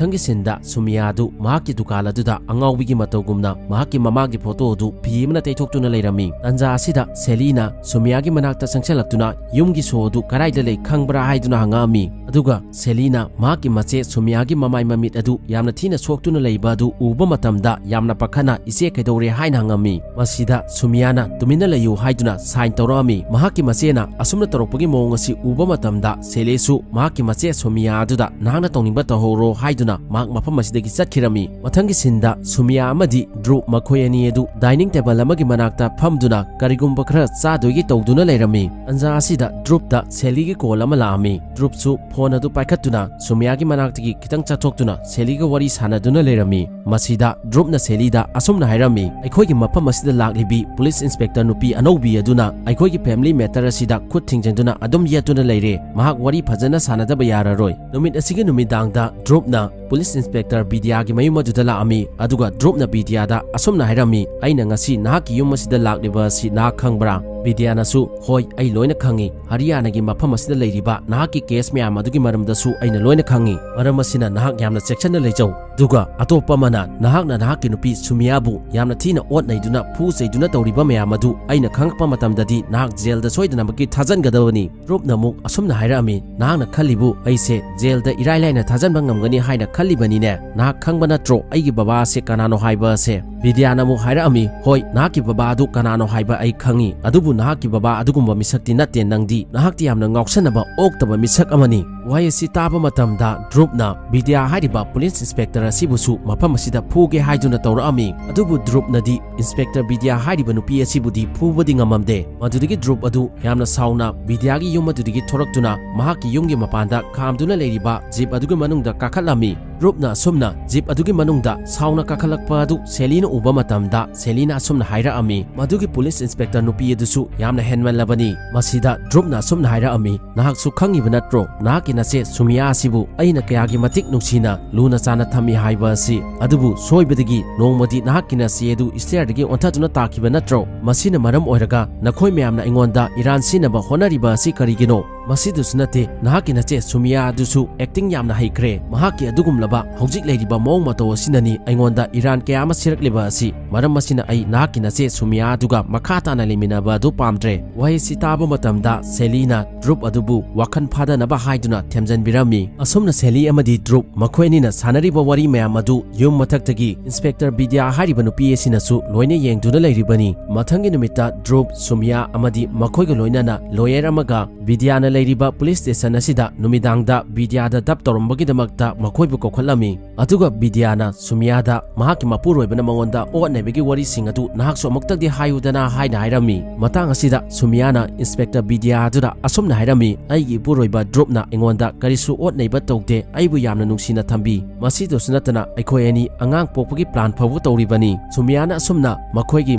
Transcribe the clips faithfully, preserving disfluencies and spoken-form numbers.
ꯃꯊꯪꯒꯤ ꯁꯤꯟꯗ ꯁꯨꯃꯤꯌꯥ ꯑꯗꯨ ꯃꯍꯥꯛꯀꯤ ꯗꯨꯀꯥꯟ ꯑꯗꯨꯗ ꯑꯉꯥꯎꯕꯤꯒꯤ ꯃꯇꯧꯒꯨꯝꯅ ꯃꯍꯥꯛꯀꯤ ꯃꯃꯥꯒꯤ ꯐꯣꯇꯣ ꯑꯗꯨ ꯐꯤ ꯑꯃꯅ ꯇꯩꯊꯣꯛꯇꯨꯅ ꯂꯩꯔꯝꯃꯤ꯫ ꯇꯟꯖꯥ ꯑꯁꯤꯗ ꯁꯦꯂꯤꯅ ꯁꯨꯃꯤꯌꯥꯒꯤ ꯃꯅꯥꯛꯇ ꯆꯪꯁꯤꯜꯂꯛꯇꯨꯅ ꯌꯨꯝꯒꯤ ꯁꯣ ꯑꯗꯨ ꯀꯗꯥꯏꯗ ꯂꯩ ꯈꯪꯕ꯭ꯔꯥ ꯍꯥꯏꯗꯨꯅ ꯍꯪꯉꯛꯑꯝꯃꯤ꯫ ꯑꯗꯨꯒ ꯁꯦꯂꯤꯅ ꯃꯍꯥꯛꯀꯤ ꯃꯆꯦ ꯁꯨꯃꯤꯌꯥꯒꯤ ꯃꯃꯥꯏ ꯃꯃꯤꯠ ꯑꯗꯨ ꯌꯥꯝꯅ ꯊꯤꯅ ꯁꯣꯛꯇꯨꯅ ꯂꯩꯕ ꯑꯗꯨ ꯎꯕ ꯃꯇꯝꯗ ꯌꯥꯝꯅ ꯄꯥꯈꯠꯅ, "ꯏꯆꯦ ꯀꯩꯗꯧꯔꯦ?" ꯍꯥꯏꯅ ꯍꯪꯉꯝꯃꯤ꯫ ꯃꯁꯤꯗ ꯁꯨꯃꯤꯌꯥꯅ ꯇꯨꯃꯤꯟꯅ ꯂꯩꯌꯨ ꯍꯥꯏꯗꯨꯅ ꯁꯥꯏꯟ ꯇꯧꯔꯛꯑꯝꯃꯤ꯫ ꯃꯍꯥꯛꯀꯤ ꯃꯆꯦꯅ ꯑꯁꯨꯝꯅ ꯇꯧꯔꯛꯄꯒꯤ ꯃꯑꯣꯡ ꯑꯁꯤ ꯎꯕ ꯃꯇꯝꯗ ꯁꯦꯂꯤꯁꯨ ꯃꯍꯥꯛꯀꯤ ꯃꯆꯦ ꯁꯣꯃꯤꯌꯥ ꯑꯗꯨꯗ "ꯅꯍꯥꯛꯅ ꯇꯧꯅꯤꯡꯕ ꯇꯧꯍꯧꯔꯣ" ꯍꯥꯏꯗꯨꯅ ꯃꯍꯥꯛ ꯃꯐꯝ ꯑꯁꯤꯗꯒꯤ ꯆꯠꯈꯤꯔꯝꯃꯤ꯫ ꯃꯊꯪꯒꯤ ꯁꯤꯟꯗ ꯁꯨꯃꯤꯌꯥ ꯑꯃꯗꯤ ꯗ꯭ꯔꯨꯞ ꯃꯈꯣꯏ ꯑꯅꯤ ꯑꯗꯨ ꯗꯥꯏꯅꯤꯡ ꯇꯦꯕꯜ ꯑꯃꯒꯤ ꯃꯅꯥꯛꯇ ꯐꯝꯗꯨꯅ ꯀꯔꯤꯒꯨꯝꯕ ꯈꯔ ꯆꯥꯗꯣꯏꯒꯤ ꯇꯧꯗꯨꯅ ꯂꯩꯔꯝꯃꯤ꯫ ꯇꯟꯖꯥ ꯑꯁꯤꯗ ꯗ꯭ꯔꯨꯞꯇ ꯁꯦꯂꯤꯒꯤ ꯀꯣꯜ ꯑꯃ ꯂꯥꯛꯑꯝꯃꯤ꯫ ꯗ꯭ꯔꯨꯞꯁꯨ ꯐꯣꯟ ꯑꯗꯨ ꯄꯥꯏꯈꯠꯇꯨꯅ ꯁꯨꯃꯤꯌꯥꯒꯤ ꯃꯅꯥꯛꯇꯒꯤ ꯈꯤꯇꯪ ꯆꯠꯊꯣꯛꯇꯨꯅ ꯁꯦꯂꯤꯒ ꯋꯥꯔꯤ ꯁꯥꯟꯅꯗꯨꯅ ꯂꯩꯔꯝꯃꯤ꯫ ꯃꯁꯤꯗ ꯗ꯭ꯔꯨꯞꯅ ꯁꯦꯂꯤꯗ ꯑꯁꯨꯝꯅ ꯍꯥꯏꯔꯝꯃꯤ, "ꯑꯩꯈꯣꯏꯒꯤ ꯃꯐꯝ ꯑꯁꯤꯗ ꯂꯥꯛꯂꯤꯕꯤ ꯄꯨꯂꯤꯁ ꯏꯟꯁꯄꯦꯛꯇꯔ ꯅꯨꯄꯤ ꯑꯅꯧꯕꯤ ꯑꯗꯨꯅ ꯑꯩꯈꯣꯏꯒꯤ ꯐꯦꯃꯤꯂꯤ ꯃꯦꯇꯔ ꯑꯁꯤꯗ ꯈꯨꯠ ꯊꯤꯡꯖꯤꯟꯗꯨꯅ ꯑꯗꯨꯝ ꯌꯦꯠꯇꯨꯅ ꯂꯩꯔꯦ꯫ ꯃꯍꯥꯛ ꯋꯥꯔꯤ ꯐꯖꯅ ꯁꯥꯟꯅꯗꯕ ꯌꯥꯔꯔꯣꯏ"꯫ ꯅꯨꯃꯤꯠ ꯑꯁꯤꯒꯤ ꯅꯨꯃꯤꯗꯥꯡꯗ ꯗ꯭ꯔꯨꯞꯅ ꯄꯨꯂꯤꯁ ꯏꯟꯁꯄꯦꯛꯇꯔ ꯕꯤꯗ꯭ꯌꯥꯒꯤ ꯃꯌꯨꯝ ꯑꯗꯨꯗ ꯂꯥꯛꯑꯝꯃꯤ꯫ ꯑꯗꯨꯒ ꯗ꯭ꯔꯨꯞꯅ ꯕꯤꯗ꯭ꯌꯥꯗ ꯑꯁꯨꯝꯅ ꯍꯥꯏꯔꯝꯃꯤ, "ꯑꯩꯅ ꯉꯁꯤ ꯅꯍꯥꯛꯀꯤ ꯌꯨꯝ ꯑꯁꯤꯗ ꯂꯥꯛꯂꯤꯕ ꯑꯁꯤ ꯅꯍꯥꯛ ꯈꯪꯕ꯭ꯔꯥ?" ꯕꯤꯗ꯭ꯌꯥꯅꯁꯨ, "ꯍꯣꯏ, ꯑꯩ ꯂꯣꯏꯅ ꯈꯪꯏ꯫ ꯍꯔꯤꯌꯥꯅꯥꯒꯤ ꯃꯐꯝ ꯑꯁꯤꯗ ꯂꯩꯔꯤꯕ ꯅꯍꯥꯛꯀꯤ ꯀꯦꯁ ꯃꯌꯥꯝ ꯑꯗꯨꯒꯤ ꯃꯔꯝꯗꯁꯨ ꯑꯩꯅ ꯂꯣꯏꯅ ꯈꯪꯏ꯫ ꯃꯔꯝ ꯑꯁꯤꯅ ꯅꯍꯥꯛ ꯌꯥꯝꯅ ꯆꯦꯛꯁꯤꯟꯅ ꯂꯩꯖꯧ꯫ ꯑꯗꯨꯒ ꯑꯇꯣꯞꯄ ꯑꯃꯅ ꯅꯍꯥꯛꯅ ꯅꯍꯥꯛꯀꯤ ꯅꯨꯄꯤ ꯁꯨꯃꯤꯌꯥꯕꯨ ꯌꯥꯝꯅ ꯊꯤꯅ ꯑꯣꯠ ꯅꯩꯗꯨꯅ ꯐꯨ ꯆꯩꯗꯨꯅ ꯇꯧꯔꯤꯕ ꯃꯌꯥꯝ ꯑꯗꯨ ꯑꯩꯅ ꯈꯪꯂꯛꯄ ꯃꯇꯝꯗꯗꯤ ꯅꯍꯥꯛ ꯖꯦꯜꯗ ꯁꯣꯏꯗꯅꯃꯛꯀꯤ ꯊꯥꯖꯤꯟꯒꯗꯕꯅꯤ"꯫ ꯗ꯭ꯔꯨꯞꯅ ꯑꯃꯨꯛ ꯑꯁꯨꯝꯅ ꯍꯥꯏꯔꯛꯑꯝꯃꯤ, "ꯅꯍꯥꯛꯅ ꯈꯜꯂꯤꯕꯨ ꯑꯩꯁꯦ ꯖꯦꯜꯗ ꯏꯔꯥꯏ ꯂꯥꯏꯅ ꯊꯥꯖꯤꯟꯕ ꯉꯝꯒꯅꯤ ꯍꯥꯏꯅ ꯈꯜꯂꯤꯕꯅꯤꯅꯦ? ꯅꯍꯥꯛ ꯈꯪꯕ ꯅꯠꯇ꯭ꯔꯣ ꯑꯩꯒꯤ ꯕꯕꯥ ꯑꯁꯦ ꯀꯅꯥꯅꯣ ꯍꯥꯏꯕ ꯑꯁꯦ?" ꯕꯤꯗ꯭ꯌꯥꯅ ꯑꯃꯨꯛ ꯍꯥꯏꯔꯛꯑꯝꯃꯤ, "ꯍꯣꯏ, ꯅꯍꯥꯛꯀꯤ ꯕꯕꯥ ꯑꯗꯨ ꯀꯅꯥꯅꯣ ꯍꯥꯏꯕ ꯑꯩ ꯈꯪꯏ, ꯑꯗꯨꯕꯨ ꯅꯍꯥꯛꯀꯤ ꯕꯕꯥ ꯑꯗꯨꯒꯨꯝꯕ ꯃꯤꯁꯛꯇꯤ ꯅꯠꯇꯦ꯫ ꯅꯪꯗꯤ, ꯅꯍꯥꯛꯇꯤ ꯌꯥꯝꯅ ꯉꯥꯎꯁꯟꯅꯕ ꯑꯣꯛꯇꯕ ꯃꯤꯁꯛ ꯑꯃꯅꯤ"꯫ ꯋꯥꯍꯩ ꯑꯁꯤ ꯇꯥꯕ ꯃꯇꯝꯗ ꯗ꯭ꯔꯨꯞꯅ ꯕꯤꯗ꯭ꯌꯥ ꯍꯥꯏꯔꯤꯕ ꯄꯨꯂꯤꯁ ꯏꯟꯁꯄꯦꯛꯇꯔ ꯑꯁꯤꯕꯨꯁꯨ ꯃꯐꯝ ꯑꯁꯤꯗ ꯐꯨꯒꯦ ꯍꯥꯏꯗꯨꯅ ꯇꯧꯔꯛꯑꯝꯃꯤ꯫ ꯑꯗꯨꯕꯨ ꯗ꯭ꯔꯨꯞꯅꯗꯤ ꯏꯟꯁꯄꯦꯛꯇꯔ ꯕꯤꯗ꯭ꯌꯥ ꯍꯥꯏꯔꯤꯕ ꯅꯨꯄꯤ ꯑꯁꯤꯕꯨꯗꯤ ꯐꯨꯕꯗꯤ ꯉꯝꯃꯝꯗꯦ꯫ ꯃꯗꯨꯗꯒꯤ ꯗ꯭ꯔꯨꯞ ꯑꯗꯨ ꯌꯥꯝꯅ ꯁꯥꯎꯅ ꯕꯤꯗ꯭ꯌꯥꯒꯤ ꯌꯨꯝ ꯑꯗꯨꯗꯒꯤ ꯊꯣꯔꯛꯇꯨꯅ ꯃꯍꯥꯛꯀꯤ ꯌꯨꯝꯒꯤ ꯃꯄꯥꯟꯗ ꯈꯥꯝꯗꯨꯅ ꯂꯩꯔꯤꯕ ꯖꯤꯞ ꯑꯗꯨꯒꯤ ꯃꯅꯨꯡꯗ ꯀꯥꯈꯠꯂꯝꯃꯤ꯫ ꯗ꯭ꯔꯨꯞꯅ ꯑꯁꯨꯝꯅ ꯖꯤꯞ ꯑꯗꯨꯒꯤ ꯃꯅꯨꯡꯗ ꯁꯥꯎꯅ ꯀꯥꯈꯠꯂꯛꯄ ꯑꯗꯨ ꯁꯦꯂꯤꯅ ꯎꯕ ꯃꯇꯝꯗ ꯁꯦꯂꯤꯅ ꯑꯁꯨꯝꯅ ꯍꯥꯏꯔꯛꯑꯝꯃꯤ, "ꯃꯗꯨꯒꯤ ꯄꯨꯂꯤꯁ ꯏꯟꯁꯄꯦꯛꯇꯔ ꯅꯨꯄꯤ ꯑꯗꯨꯁꯨ ꯌꯥꯝꯅ ꯍꯦꯟꯃꯜꯂꯕꯅꯤ"꯫ ꯃꯁꯤꯗ ꯗ꯭ꯔꯨꯞꯅ ꯑꯁꯨꯝꯅ ꯍꯥꯏꯔꯛꯑꯝꯃꯤ, "ꯅꯍꯥꯛꯁꯨ ꯈꯪꯉꯤꯕ ꯅꯠꯇ꯭ꯔꯣ, ꯅꯍꯥꯛꯀꯤ ꯅꯆꯦ ꯁꯨꯃꯤꯌꯥ ꯑꯁꯤꯕꯨ ꯑꯩꯅ ꯀꯌꯥꯒꯤ ꯃꯇꯤꯛ ꯅꯨꯡꯁꯤꯅ ꯂꯨꯅ ꯆꯥꯟꯅ ꯊꯝꯃꯤ ꯍꯥꯏꯕ ꯑꯁꯤ? ꯑꯗꯨꯕꯨ ꯁꯣꯏꯕꯗꯒꯤ ꯅꯣꯡꯃꯗꯤ ꯅꯍꯥꯛꯀꯤ ꯅꯆꯦ ꯑꯗꯨ ꯏꯁꯇꯦꯌꯔꯗꯒꯤ ꯑꯣꯟꯊꯗꯨꯅ ꯇꯥꯈꯤꯕ ꯅꯠꯇ꯭ꯔꯣ? ꯃꯁꯤꯅ ꯃꯔꯝ ꯑꯣꯏꯔꯒ ꯅꯈꯣꯏ ꯃꯌꯥꯝꯅ ꯑꯩꯉꯣꯟꯗ ꯏꯔꯥꯟ ꯁꯤꯅꯕ ꯍꯣꯠꯅꯔꯤꯕ ꯑꯁꯤ ꯀꯔꯤꯒꯤꯅꯣ?" "ꯃꯁꯤꯗꯁꯨ ꯅꯠꯇꯦ, ꯅꯍꯥꯛꯀꯤ ꯅꯆꯦ ꯁꯨꯃꯤꯌꯥ ꯑꯗꯨꯁꯨ ꯑꯦꯛꯇꯤꯡ ꯌꯥꯝꯅ ꯍꯩꯈ꯭ꯔꯦ꯫ ꯃꯍꯥꯛꯀꯤ ꯑꯗꯨꯒꯨꯝꯂꯕ ꯍꯧꯖꯤꯛ ꯂꯩꯔꯤꯕ ꯃꯑꯣꯡ ꯃꯇꯧ ꯑꯁꯤꯅꯅꯤ ꯑꯩꯉꯣꯟꯗ ꯏꯔꯥꯟ ꯀꯌꯥ ꯑꯃ ꯁꯤꯔꯛꯂꯤꯕ ꯑꯁꯤ꯫ ꯃꯔꯝ ꯑꯁꯤꯅ ꯑꯩ ꯅꯍꯥꯛꯀꯤ ꯅꯆꯦ ꯁꯨꯃꯤꯌꯥ ꯑꯗꯨꯒ ꯃꯈꯥ ꯇꯥꯅ ꯂꯩꯃꯤꯟꯅꯕ ꯑꯗꯨ ꯄꯥꯝꯗ꯭ꯔꯦ"꯫ ꯋꯥꯍꯩꯁꯤ ꯇꯥꯕ ꯃꯇꯝꯗ ꯁꯦꯂꯤꯅ ꯗ꯭ꯔꯨꯞ ꯑꯗꯨꯕꯨ ꯋꯥꯈꯜ ꯐꯥꯗꯅꯕ ꯍꯥꯏꯗꯨꯅ ꯊꯦꯝꯖꯤꯟꯕꯤꯔꯝꯃꯤ꯫ ꯑꯁꯨꯝꯅ ꯁꯦꯂꯤ ꯑꯃꯗꯤ ꯗ꯭ꯔꯨꯞ ꯃꯈꯣꯏ ꯑꯅꯤꯅ ꯁꯥꯟꯅꯔꯤꯕ ꯋꯥꯔꯤ ꯃꯌꯥꯝ ꯑꯗꯨ ꯌꯨꯝ ꯃꯊꯛꯇꯒꯤ ꯏꯟꯁꯄꯦꯛꯇꯔ ꯕꯤꯗ꯭ꯌꯥ ꯍꯥꯏꯔꯤꯕ ꯅꯨꯄꯤ ꯑꯁꯤꯅꯁꯨ ꯂꯣꯏꯅ ꯌꯦꯡꯗꯨꯅ ꯂꯩꯔꯤꯕꯅꯤ꯫ ꯃꯊꯪꯒꯤ ꯅꯨꯃꯤꯠꯇ ꯗ꯭ꯔꯨꯞ, ꯁꯨꯃꯤꯌꯥ ꯑꯃꯗꯤ ꯃꯈꯣꯏꯒ ꯂꯣꯏꯅꯅ ꯂꯣꯌꯔ ꯑꯃꯒ ꯕꯤꯗ꯭ꯌꯥꯅ ꯂꯩꯔꯤꯕ ꯄꯨꯂꯤꯁ ꯁ꯭ꯇꯦꯁꯟ ꯑꯁꯤꯗ ꯅꯨꯃꯤꯗꯥꯡꯗ ꯕꯤꯗ꯭ꯌꯥꯗ ꯗꯞ ꯇꯧꯔꯝꯕꯒꯤꯗꯃꯛꯇ ꯃꯈꯣꯏꯕꯨ ꯀꯧꯈꯠꯂꯝꯃꯤ꯫ ꯑꯗꯨꯒ ꯕꯤꯗ꯭ꯌꯥꯅ ꯁꯨꯃꯤꯌꯥꯗ ꯃꯍꯥꯛꯀꯤ ꯃꯄꯨꯔꯣꯏꯕꯅ ꯃꯉꯣꯟꯗ ꯑꯣꯠ ꯅꯩꯕꯒꯤ ꯋꯥꯔꯤꯁꯤꯡ ꯑꯗꯨ ꯅꯍꯥꯛꯁꯨ ꯑꯃꯨꯛꯇꯪꯗꯤ ꯍꯥꯏꯌꯨꯗꯅ ꯍꯥꯏꯅ ꯍꯥꯏꯔꯝꯃꯤ꯫ ꯃꯇꯥꯡ ꯑꯁꯤꯗ ꯁꯨꯃꯤꯌꯥꯅ ꯏꯟꯁꯄꯦꯛꯇꯔ ꯕꯤꯗ꯭ꯌꯥ ꯑꯗꯨꯗ ꯑꯁꯨꯝꯅ ꯍꯥꯏꯔꯝꯃꯤ, "ꯑꯩꯒꯤ ꯏꯄꯨꯔꯣꯏꯕ ꯗ꯭ꯔꯨꯞꯅ ꯑꯩꯉꯣꯟꯗ ꯀꯔꯤꯁꯨ ꯑꯣꯠ ꯅꯩꯕ ꯇꯧꯗꯦ, ꯑꯩꯕꯨ ꯌꯥꯝꯅ ꯅꯨꯡꯁꯤꯅ ꯊꯝꯕꯤ꯫ ꯃꯁꯤꯗꯁꯨ ꯅꯠꯇꯅ ꯑꯩꯈꯣꯏ ꯑꯅꯤ ꯑꯉꯥꯡ ꯄꯣꯛꯄꯒꯤ ꯄ꯭ꯂꯥꯟ ꯐꯥꯎꯕ ꯇꯧꯔꯤꯕꯅꯤ"꯫ ꯁꯨꯃꯤꯌꯥꯅ ꯑꯁꯨꯝꯅ ꯃꯈꯣꯏꯒꯤ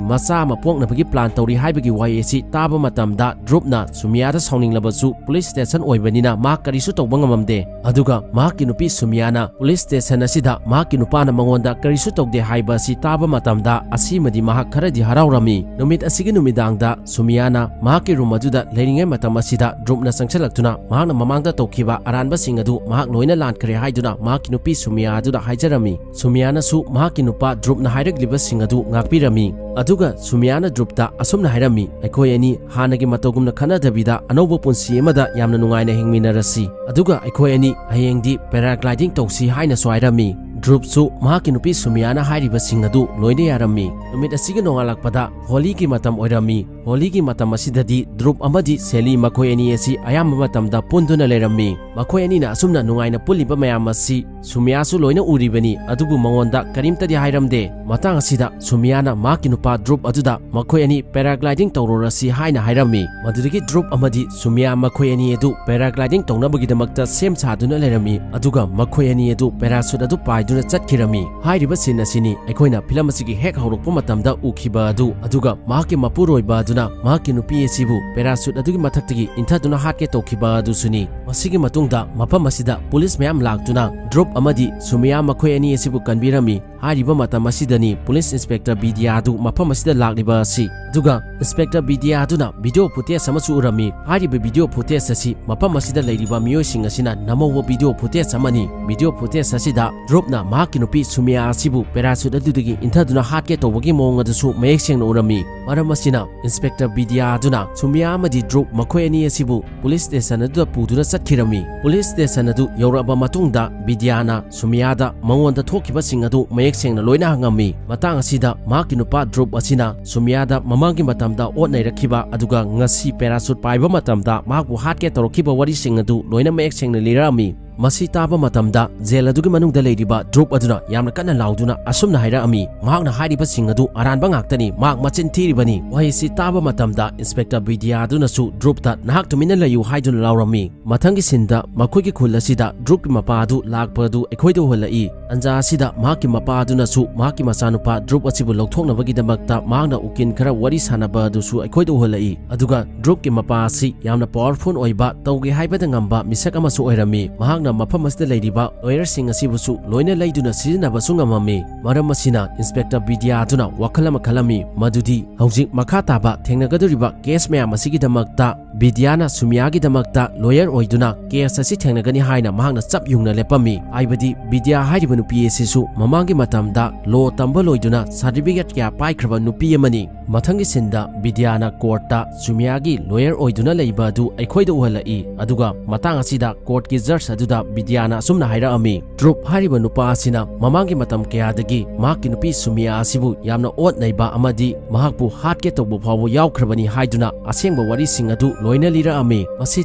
ꯃꯆꯥ ꯑꯃ ꯄꯣꯛꯅꯕꯒꯤ ꯄ꯭ꯂꯥꯟ ꯇꯧꯔꯤ ꯍꯥꯏꯕꯒꯤ ꯋꯥꯍꯩ ꯑꯁꯤ ꯇꯥꯕ ꯃꯇꯝꯗ ꯗ꯭ꯔꯨꯞꯅ ꯁꯨꯃꯤꯌꯥꯗ ꯁꯥꯎꯅꯤꯡꯂꯕꯁꯨ ꯄꯨꯂꯤꯁ ꯁ꯭ꯇꯦꯁꯟ ꯑꯣꯏꯕꯅꯤꯅ ꯃꯍꯥꯛ ꯀꯔꯤꯁꯨ ꯇꯧꯕ ꯉꯝꯃꯝꯗꯦ꯫ ꯑꯗꯨꯒ ꯃꯍꯥꯛꯀꯤ ꯅꯨꯄꯤ ꯁꯨꯃꯤꯌꯥꯅ ꯄꯨꯂꯤꯁ ꯁ꯭ꯇꯦꯁꯟ ꯑꯁꯤꯗ ꯃꯍꯥꯛꯀꯤ ꯅꯨꯄꯥꯅ ꯃꯉꯣꯟꯗ ꯀꯔꯤꯁꯨ ꯇꯧꯗꯦ ꯍꯥꯏꯕ ꯑꯁꯤ ꯇꯥꯕ ꯃꯇꯝꯗ ꯑꯁꯤꯃꯗꯤ ꯃꯍꯥꯛ ꯈꯔꯗꯤ ꯍꯔꯥꯎꯔꯝꯃꯤ꯫ ꯅꯨꯃꯤꯠ ꯑꯁꯤꯒꯤ ꯅꯨꯃꯤꯗꯥꯡꯗ ꯁꯨꯃꯤꯌꯥꯅ ꯃꯍꯥꯛꯀꯤ ꯔꯨꯝ ꯑꯗꯨꯗ ꯂꯩꯔꯤꯉꯩ ꯃꯇꯝ ꯑꯁꯤꯗ ꯗ꯭ꯔꯨꯞꯅ ꯆꯪꯁꯤꯜꯂꯛꯇꯨꯅ ꯃꯍꯥꯛꯅ ꯃꯃꯥꯡꯗ ꯇꯧꯈꯤꯕ ꯑꯔꯥꯟꯕꯁꯤꯡ ꯑꯗꯨ ꯃꯍꯥꯛ ꯂꯣꯏꯅ ꯂꯥꯟꯈ꯭ꯔꯦ ꯍꯥꯏꯗꯨꯅ ꯃꯍꯥꯛꯀꯤ ꯅꯨꯄꯤ ꯁꯨꯃꯤꯌꯥ ꯑꯗꯨꯗ ꯍꯥꯏꯖꯔꯝꯃꯤ꯫ ꯁꯨꯃꯤꯌꯥꯅꯁꯨ ꯃꯍꯥꯛꯀꯤ ꯅꯨꯄꯥ ꯗ꯭ꯔꯨꯞꯅ ꯍꯥꯏꯔꯛꯂꯤꯕꯁꯤꯡ ꯑꯗꯨ ꯉꯥꯛꯄꯤꯔꯝꯃꯤ꯫ ꯑꯗꯨꯒ ꯁꯨꯃꯤꯌꯥꯅ ꯗ꯭ꯔꯨꯞꯇ ꯑꯁꯨꯝꯅ ꯍꯥꯏꯔꯝꯃꯤ, "ꯑꯩꯈꯣꯏ ꯑꯅꯤ ꯍꯥꯟꯅꯒꯤ ꯃꯇꯧꯒꯨꯝꯅ ꯈꯠꯅꯗꯕꯤꯗ ꯑꯅꯧꯕ ꯄꯨꯟꯁꯤ ꯑꯃꯗ ꯌꯥꯝꯅ ꯅꯨꯡꯉꯥꯏꯅ ꯍꯤꯡꯃꯤꯟꯅꯔꯁꯤ꯫ ꯑꯗꯨꯒ ꯑꯩꯈꯣꯏ ꯑꯅꯤ ꯍꯌꯦꯡꯗꯤ ꯄꯦꯔꯥꯒ꯭ꯂꯥꯏꯗꯤꯡ ꯇꯧꯁꯤ" ꯍꯥꯏꯅꯁꯨ ꯍꯥꯏꯔꯝꯃꯤ꯫ ꯗ꯭ꯔꯨꯞꯁꯨ ꯃꯍꯥꯛꯀꯤ ꯅꯨꯄꯤ ꯁꯨꯃꯤꯌꯥꯅ ꯍꯥꯏꯔꯤꯕꯁꯤꯡ ꯑꯗꯨ ꯂꯣꯏꯅ ꯌꯥꯔꯝꯃꯤ꯫ ꯅꯨꯃꯤꯠ ꯑꯁꯤꯒꯤ ꯅꯣꯡꯉꯥꯜꯂꯛꯄꯗ ꯍꯣꯂꯤꯒꯤ ꯃꯇꯝ ꯑꯣꯏꯔꯝꯃꯤ꯫ ꯍꯣꯂꯤꯒꯤ ꯃꯇꯝ ꯑꯁꯤꯗꯗꯤ ꯗ꯭ꯔꯨꯞ ꯑꯃꯗꯤ ꯁꯦꯂꯤ ꯃꯈꯣꯏ ꯑꯅꯤ ꯑꯁꯤ ꯑꯌꯥꯝꯕ ꯃꯇꯝꯗ ꯄꯨꯟꯗꯨꯅ ꯂꯩꯔꯝꯃꯤ꯫ ꯃꯈꯣꯏ ꯑꯅꯤꯅ ꯑꯁꯨꯝꯅ ꯅꯨꯡꯉꯥꯏꯅ ꯄꯨꯜꯂꯤꯕ ꯃꯌꯥꯝ ꯑꯁꯤ ꯁꯨꯃꯤꯌꯥꯁꯨ ꯂꯣꯏꯅ ꯎꯔꯤꯕꯅꯤ, ꯑꯗꯨꯕꯨ ꯃꯉꯣꯟꯗ ꯀꯔꯤꯝꯇꯗꯤ ꯍꯥꯏꯔꯝꯗꯦ꯫ ꯃꯇꯥꯡ ꯑꯁꯤꯗ ꯁꯨꯃꯤꯌꯥꯅ ꯃꯍꯥꯛꯀꯤ ꯅꯨꯄꯥ ꯗ꯭ꯔꯨꯞ ꯑꯗꯨꯗ ꯃꯈꯣꯏ ꯑꯅꯤ ꯄꯦꯔꯥꯒ꯭ꯂꯥꯏꯗꯤꯡ ꯇꯧꯔꯨꯔꯁꯤ ꯍꯥꯏꯅ ꯍꯥꯏꯔꯝꯃꯤ꯫ ꯃꯗꯨꯗꯒꯤ ꯗ꯭ꯔꯨꯞ ꯑꯃꯗꯤ ꯁꯨꯃꯤꯌꯥ ꯃꯈꯣꯏ ꯑꯅꯤ ꯑꯗꯨ ꯄꯦꯔꯥꯒ꯭ꯂꯥꯏꯗꯤꯡ ꯇꯧꯅꯕꯒꯤꯗꯃꯛꯇ ꯁꯦꯝ ꯁꯥꯗꯨꯅ ꯂꯩꯔꯝꯃꯤ, ꯑꯗꯨꯒ ꯃꯈꯣꯏ ꯑꯅꯤ ꯑꯗꯨ ꯄꯦꯔꯥꯁꯨꯠ ꯑꯗꯨ ꯄꯥꯏꯗꯨꯅ ꯆꯠꯈꯤꯔꯝꯃꯤ꯫ ꯍꯥꯏꯔꯤꯕ ꯁꯤꯟ ꯑꯁꯤꯅꯤ ꯑꯩꯈꯣꯏꯅ ꯐꯤꯂꯝ ꯑꯁꯤꯒꯤ ꯍꯦꯛ ꯍꯧꯔꯛꯄ ꯃꯇꯝꯗ ꯎꯈꯤꯕ ꯑꯗꯨ, ꯑꯗꯨꯒ ꯃꯍꯥꯛꯀꯤ ꯃꯄꯨꯔꯣꯏꯕ ꯑꯗꯨꯅ ꯃꯍꯥꯛꯀꯤ ꯅꯨꯄꯤ ꯑꯁꯤꯕꯨ ꯄꯦꯔꯥꯁꯨꯠ ꯑꯗꯨꯒꯤ ꯃꯊꯛꯇꯒꯤ ꯏꯟꯊꯗꯨꯅ ꯍꯥꯠꯀꯦ ꯇꯧꯈꯤꯕ ꯑꯗꯨꯁꯨꯅꯤ꯫ ꯃꯁꯤꯒꯤ ꯃꯇꯨꯡꯗ ꯃꯐꯝ ꯑꯁꯤꯗ ꯄꯨꯂꯤꯁ ꯃꯌꯥꯝ ꯂꯥꯛꯇꯨꯅ ꯗ꯭ꯔꯨꯞ ꯑꯃꯗꯤ ꯁꯨꯃꯤꯌꯥ ꯃꯈꯣꯏ ꯑꯅꯤ ꯑꯁꯤꯕꯨ ꯀꯟꯕꯤꯔꯝꯃꯤ꯫ ꯍꯥꯏꯔꯤꯕ ꯃꯇꯝ ꯑꯁꯤꯗꯅꯤ ꯄꯨꯂꯤꯁ ꯏꯟꯁꯄꯦꯛꯇꯔ ꯕꯤꯗ꯭ꯌꯥ ꯑꯗꯨ ꯃꯐꯝ ꯑꯁꯤꯗ ꯂꯥꯛꯂꯤꯕ ꯑꯁꯤ꯫ ꯑꯗꯨꯒ ꯏꯟꯁꯄꯦꯛꯇꯔ ꯕꯤꯗ꯭ꯌꯥ ꯑꯗꯨꯅ ꯚꯤꯗꯤꯑꯣ ꯐꯨꯇꯦꯖ ꯑꯃꯁꯨ ꯎꯔꯝꯃꯤ꯫ ꯍꯥꯏꯔꯤꯕ ꯚꯤꯗꯤꯑꯣ ꯐꯨꯇꯦꯖ ꯑꯁꯤ ꯃꯐꯝ ꯑꯁꯤꯗ ꯂꯩꯔꯤꯕ ꯃꯤꯑꯣꯏꯁꯤꯡ ꯑꯁꯤꯅ ꯅꯝꯍꯧꯕ ꯚꯤꯗꯤꯑꯣ ꯐꯨꯇꯦꯖ ꯑꯃꯅꯤ꯫ ꯚꯤꯗꯤꯑꯣ ꯐꯨꯇꯦꯖ ꯑꯁꯤꯗ ꯗ꯭ꯔꯨꯞꯅ ꯃꯍꯥꯛꯀꯤ ꯅꯨꯄꯤ ꯁꯨꯃꯤꯌꯥ ꯑꯁꯤꯕꯨ ꯄꯦꯔꯥꯁꯨꯠ ꯑꯗꯨꯗꯒꯤ ꯏꯟꯊꯗꯨꯅ ꯍꯥꯠꯀꯦ ꯇꯧꯕꯒꯤ ꯃꯑꯣꯡ ꯑꯗꯨꯁꯨ ꯃꯌꯦꯛ ꯁꯦꯡꯅ ꯎꯔꯝꯃꯤ꯫ ꯃꯔꯝ ꯑꯁꯤꯅ ꯏꯟꯁꯄꯦꯛꯇꯔ ꯕꯤꯗ꯭ꯌꯥ ꯑꯗꯨꯅ ꯁꯨꯃꯤꯌꯥ ꯑꯃꯗꯤ ꯗ꯭ꯔꯨꯞ ꯃꯈꯣꯏ ꯑꯅꯤ ꯑꯁꯤꯕꯨ ꯄꯨꯂꯤꯁ ꯁ꯭ꯇꯦꯁꯟ ꯑꯗꯨꯗ ꯄꯨꯗꯨꯅ ꯆꯠꯈꯤꯔꯝꯃꯤ꯫ ꯄꯨꯂꯤꯁ ꯁ꯭ꯇꯦꯁꯟ ꯑꯗꯨ ꯌꯧꯔꯛꯂꯕ ꯃꯇꯨꯡꯗ ꯕꯤꯗ꯭ꯌꯥꯅ ꯁꯨꯃꯤꯌꯥꯗ ꯃꯉꯣꯟꯗ ꯊꯣꯛꯈꯤꯕꯁꯤꯡ ꯑꯗꯨ ꯃꯌꯦꯛ ꯁꯦꯡꯅ ꯂꯣꯏꯅ ꯍꯪꯉꯝꯃꯤ꯫ ꯃꯇꯥꯡ ꯑꯁꯤꯗ ꯃꯍꯥꯛꯀꯤ ꯅꯨꯄꯥ ꯗ꯭ꯔꯨꯞ ꯑꯁꯤꯅ ꯁꯨꯃꯤꯌꯥꯗ ꯃꯃꯥꯡꯒꯤ ꯃꯇꯝꯗ ꯑꯣꯠ ꯅꯩꯔꯛꯈꯤꯕ ꯑꯗꯨꯒ ꯉꯁꯤ ꯄꯦꯔꯥꯁꯨꯠ ꯄꯥꯏꯕ ꯃꯇꯝꯗ ꯃꯍꯥꯛꯄꯨ ꯍꯥꯠꯀꯦ ꯇꯧꯔꯛꯈꯤꯕ ꯋꯥꯔꯤꯁꯤꯡ ꯑꯗꯨ ꯂꯣꯏꯅ ꯃꯌꯦꯛ ꯁꯦꯡꯅ ꯂꯤꯔꯛꯑꯝꯃꯤ꯫ ꯃꯁꯤ ꯇꯥꯕ ꯃꯇꯝꯗ ꯖꯦꯜ ꯑꯗꯨꯒꯤ ꯃꯅꯨꯡꯗ ꯂꯩꯔꯤꯕ ꯗ꯭ꯔꯨꯞ ꯑꯗꯨꯅ ꯌꯥꯝꯅ ꯀꯟꯅ ꯂꯥꯎꯗꯨꯅ ꯑꯁꯨꯝꯅ ꯍꯥꯏꯔꯛꯑꯝꯃꯤ, "ꯃꯍꯥꯛꯅ ꯍꯥꯏꯔꯤꯕꯁꯤꯡ ꯑꯗꯨ ꯑꯔꯥꯟꯕ ꯉꯥꯛꯇꯅꯤ, ꯃꯍꯥꯛ ꯃꯆꯤꯟ ꯊꯤꯔꯤꯕꯅꯤ"꯫ ꯋꯥꯍꯩꯁꯤ ꯇꯥꯕ ꯃꯇꯝꯗ ꯏꯟꯁꯄꯦꯛꯇꯔ ꯕꯤꯗ꯭ꯌꯥ ꯑꯗꯨꯅꯁꯨ ꯗ꯭ꯔꯨꯞꯇ, "ꯅꯍꯥꯛ ꯇꯨꯃꯤꯟꯅ ꯂꯩꯌꯨ" ꯍꯥꯏꯗꯨꯅ ꯂꯥꯎꯔꯝꯃꯤ꯫ ꯃꯊꯪꯒꯤ ꯁꯤꯟꯗ ꯃꯈꯣꯏꯒꯤ ꯈꯨꯜ ꯑꯁꯤꯗ ꯗ꯭ꯔꯨꯞꯀꯤ ꯃꯄꯥ ꯑꯗꯨ ꯂꯥꯛꯄ ꯑꯗꯨ ꯑꯩꯈꯣꯏꯗ ꯎꯍꯜꯂꯛꯏ꯫ ꯇꯟꯖꯥ ꯑꯁꯤꯗ ꯃꯍꯥꯛꯀꯤ ꯃꯄꯥ ꯑꯗꯨꯅꯁꯨ ꯃꯍꯥꯛꯀꯤ ꯃꯆꯥꯅꯨꯄꯥ ꯗ꯭ꯔꯨꯞ ꯑꯁꯤꯕꯨ ꯂꯧꯊꯣꯛꯅꯕꯒꯤꯗꯃꯛꯇ ꯃꯍꯥꯛꯅ ꯎꯀꯤꯜ ꯈꯔ ꯋꯥꯔꯤ ꯁꯥꯟꯅꯕ ꯑꯗꯨꯁꯨ ꯑꯩꯈꯣꯏꯗ ꯎꯍꯜꯂꯛꯏ꯫ ꯑꯗꯨꯒ ꯗ꯭ꯔꯨꯞꯀꯤ ꯃꯄꯥ ꯑꯁꯤ ꯌꯥꯝꯅ ꯄꯥꯋꯔꯐꯨꯜ ꯑꯣꯏꯕ, ꯇꯧꯒꯦ ꯍꯥꯏꯕꯗ ꯉꯝꯕ ꯃꯤꯁꯛ ꯑꯃꯁꯨ ꯑꯣꯏꯔꯝꯃꯤ꯫ ꯃꯍꯥꯛꯅ ꯃꯐꯝ ꯑꯁꯤꯗ ꯂꯩꯔꯤꯕ ꯂꯣꯌꯔꯁꯤꯡ ꯑꯁꯤꯕꯨꯁꯨ ꯂꯣꯏꯅ ꯂꯩꯗꯨꯅ ꯁꯤꯖꯤꯟꯅꯕꯁꯨ ꯉꯝꯃꯝꯃꯤ꯫ ꯃꯔꯝ ꯑꯁꯤꯅ ꯏꯟꯁꯄꯦꯛꯇꯔ ꯕꯤꯗ꯭ꯌꯥ ꯑꯗꯨꯅ ꯋꯥꯈꯜ ꯑꯃ ꯈꯜꯂꯝꯃꯤ, ꯃꯗꯨꯗꯤ ꯍꯧꯖꯤꯛ ꯃꯈꯥ ꯇꯥꯕ ꯊꯦꯡꯅꯒꯗꯧꯔꯤꯕ ꯀꯦꯁ ꯃꯌꯥꯝ ꯑꯁꯤꯒꯤꯗꯃꯛꯇ ꯕꯤꯗ꯭ꯌꯥꯅ ꯁꯨꯃꯤꯌꯥꯒꯤꯗꯃꯛꯇ ꯂꯣꯌꯔ ꯑꯣꯏꯗꯨꯅ ꯀꯦꯁ ꯑꯁꯤ ꯊꯦꯡꯅꯒꯅꯤ ꯍꯥꯏꯅ ꯃꯍꯥꯛꯅ ꯆꯞ ꯌꯨꯡꯅ ꯂꯦꯞꯄꯝꯃꯤ꯫ ꯍꯥꯏꯕꯗꯤ ꯕꯤꯗ꯭ꯌꯥ ꯍꯥꯏꯔꯤꯕ ꯅꯨꯄꯤ ꯑꯁꯤꯁꯨ ꯃꯃꯥꯡꯒꯤ ꯃꯇꯝꯗ ꯂꯣ ꯇꯝꯕ ꯂꯣꯏꯗꯨꯅ ꯁꯥꯔꯇꯤꯐꯤꯀꯦꯠ ꯀꯌꯥ ꯄꯥꯏꯈ꯭ꯔꯕ ꯅꯨꯄꯤ ꯑꯃꯅꯤ꯫ ꯃꯊꯪꯒꯤ ꯁꯤꯟꯗ ꯕꯤꯗ꯭ꯌꯥꯅ ꯀꯣꯔꯠꯇ ꯁꯨꯃꯤꯌꯥꯒꯤ ꯂꯣꯌꯔ ꯑꯣꯏꯗꯨꯅ ꯂꯩꯕ ꯑꯗꯨ ꯑꯩꯈꯣꯏꯗ ꯎꯍꯜꯂꯛꯏ꯫ ꯑꯗꯨꯒ ꯃꯇꯥꯡ ꯑꯁꯤꯗ ꯀꯣꯔꯠꯀꯤ ꯖꯖ ꯑꯗꯨꯗ ꯕꯤꯗ꯭ꯌꯥꯅ ꯑꯁꯨꯝꯅ ꯍꯥꯏꯔꯛꯑꯝꯃꯤ, "ꯗ꯭ꯔꯨꯞ ꯍꯥꯏꯔꯤꯕ ꯅꯨꯄꯥ ꯑꯁꯤꯅ ꯃꯃꯥꯡꯒꯤ ꯃꯇꯝ ꯀꯌꯥꯗꯒꯤ ꯃꯍꯥꯛꯀꯤ ꯅꯨꯄꯤ ꯁꯨꯃꯤꯌꯥ ꯑꯁꯤꯕꯨ ꯌꯥꯝꯅ ꯑꯣꯠ ꯅꯩꯕ ꯑꯃꯗꯤ ꯃꯍꯥꯛꯄꯨ ꯍꯥꯠꯀꯦ ꯇꯧꯕ ꯐꯥꯎꯕ ꯌꯥꯎꯈ꯭ꯔꯕꯅꯤ" ꯍꯥꯏꯗꯨꯅ ꯑꯁꯦꯡꯕ ꯋꯥꯔꯤꯁꯤꯡ ꯑꯗꯨ ꯂꯣꯏꯅ ꯂꯤꯔꯛꯑꯝꯃꯤ꯫ ꯃꯁꯤ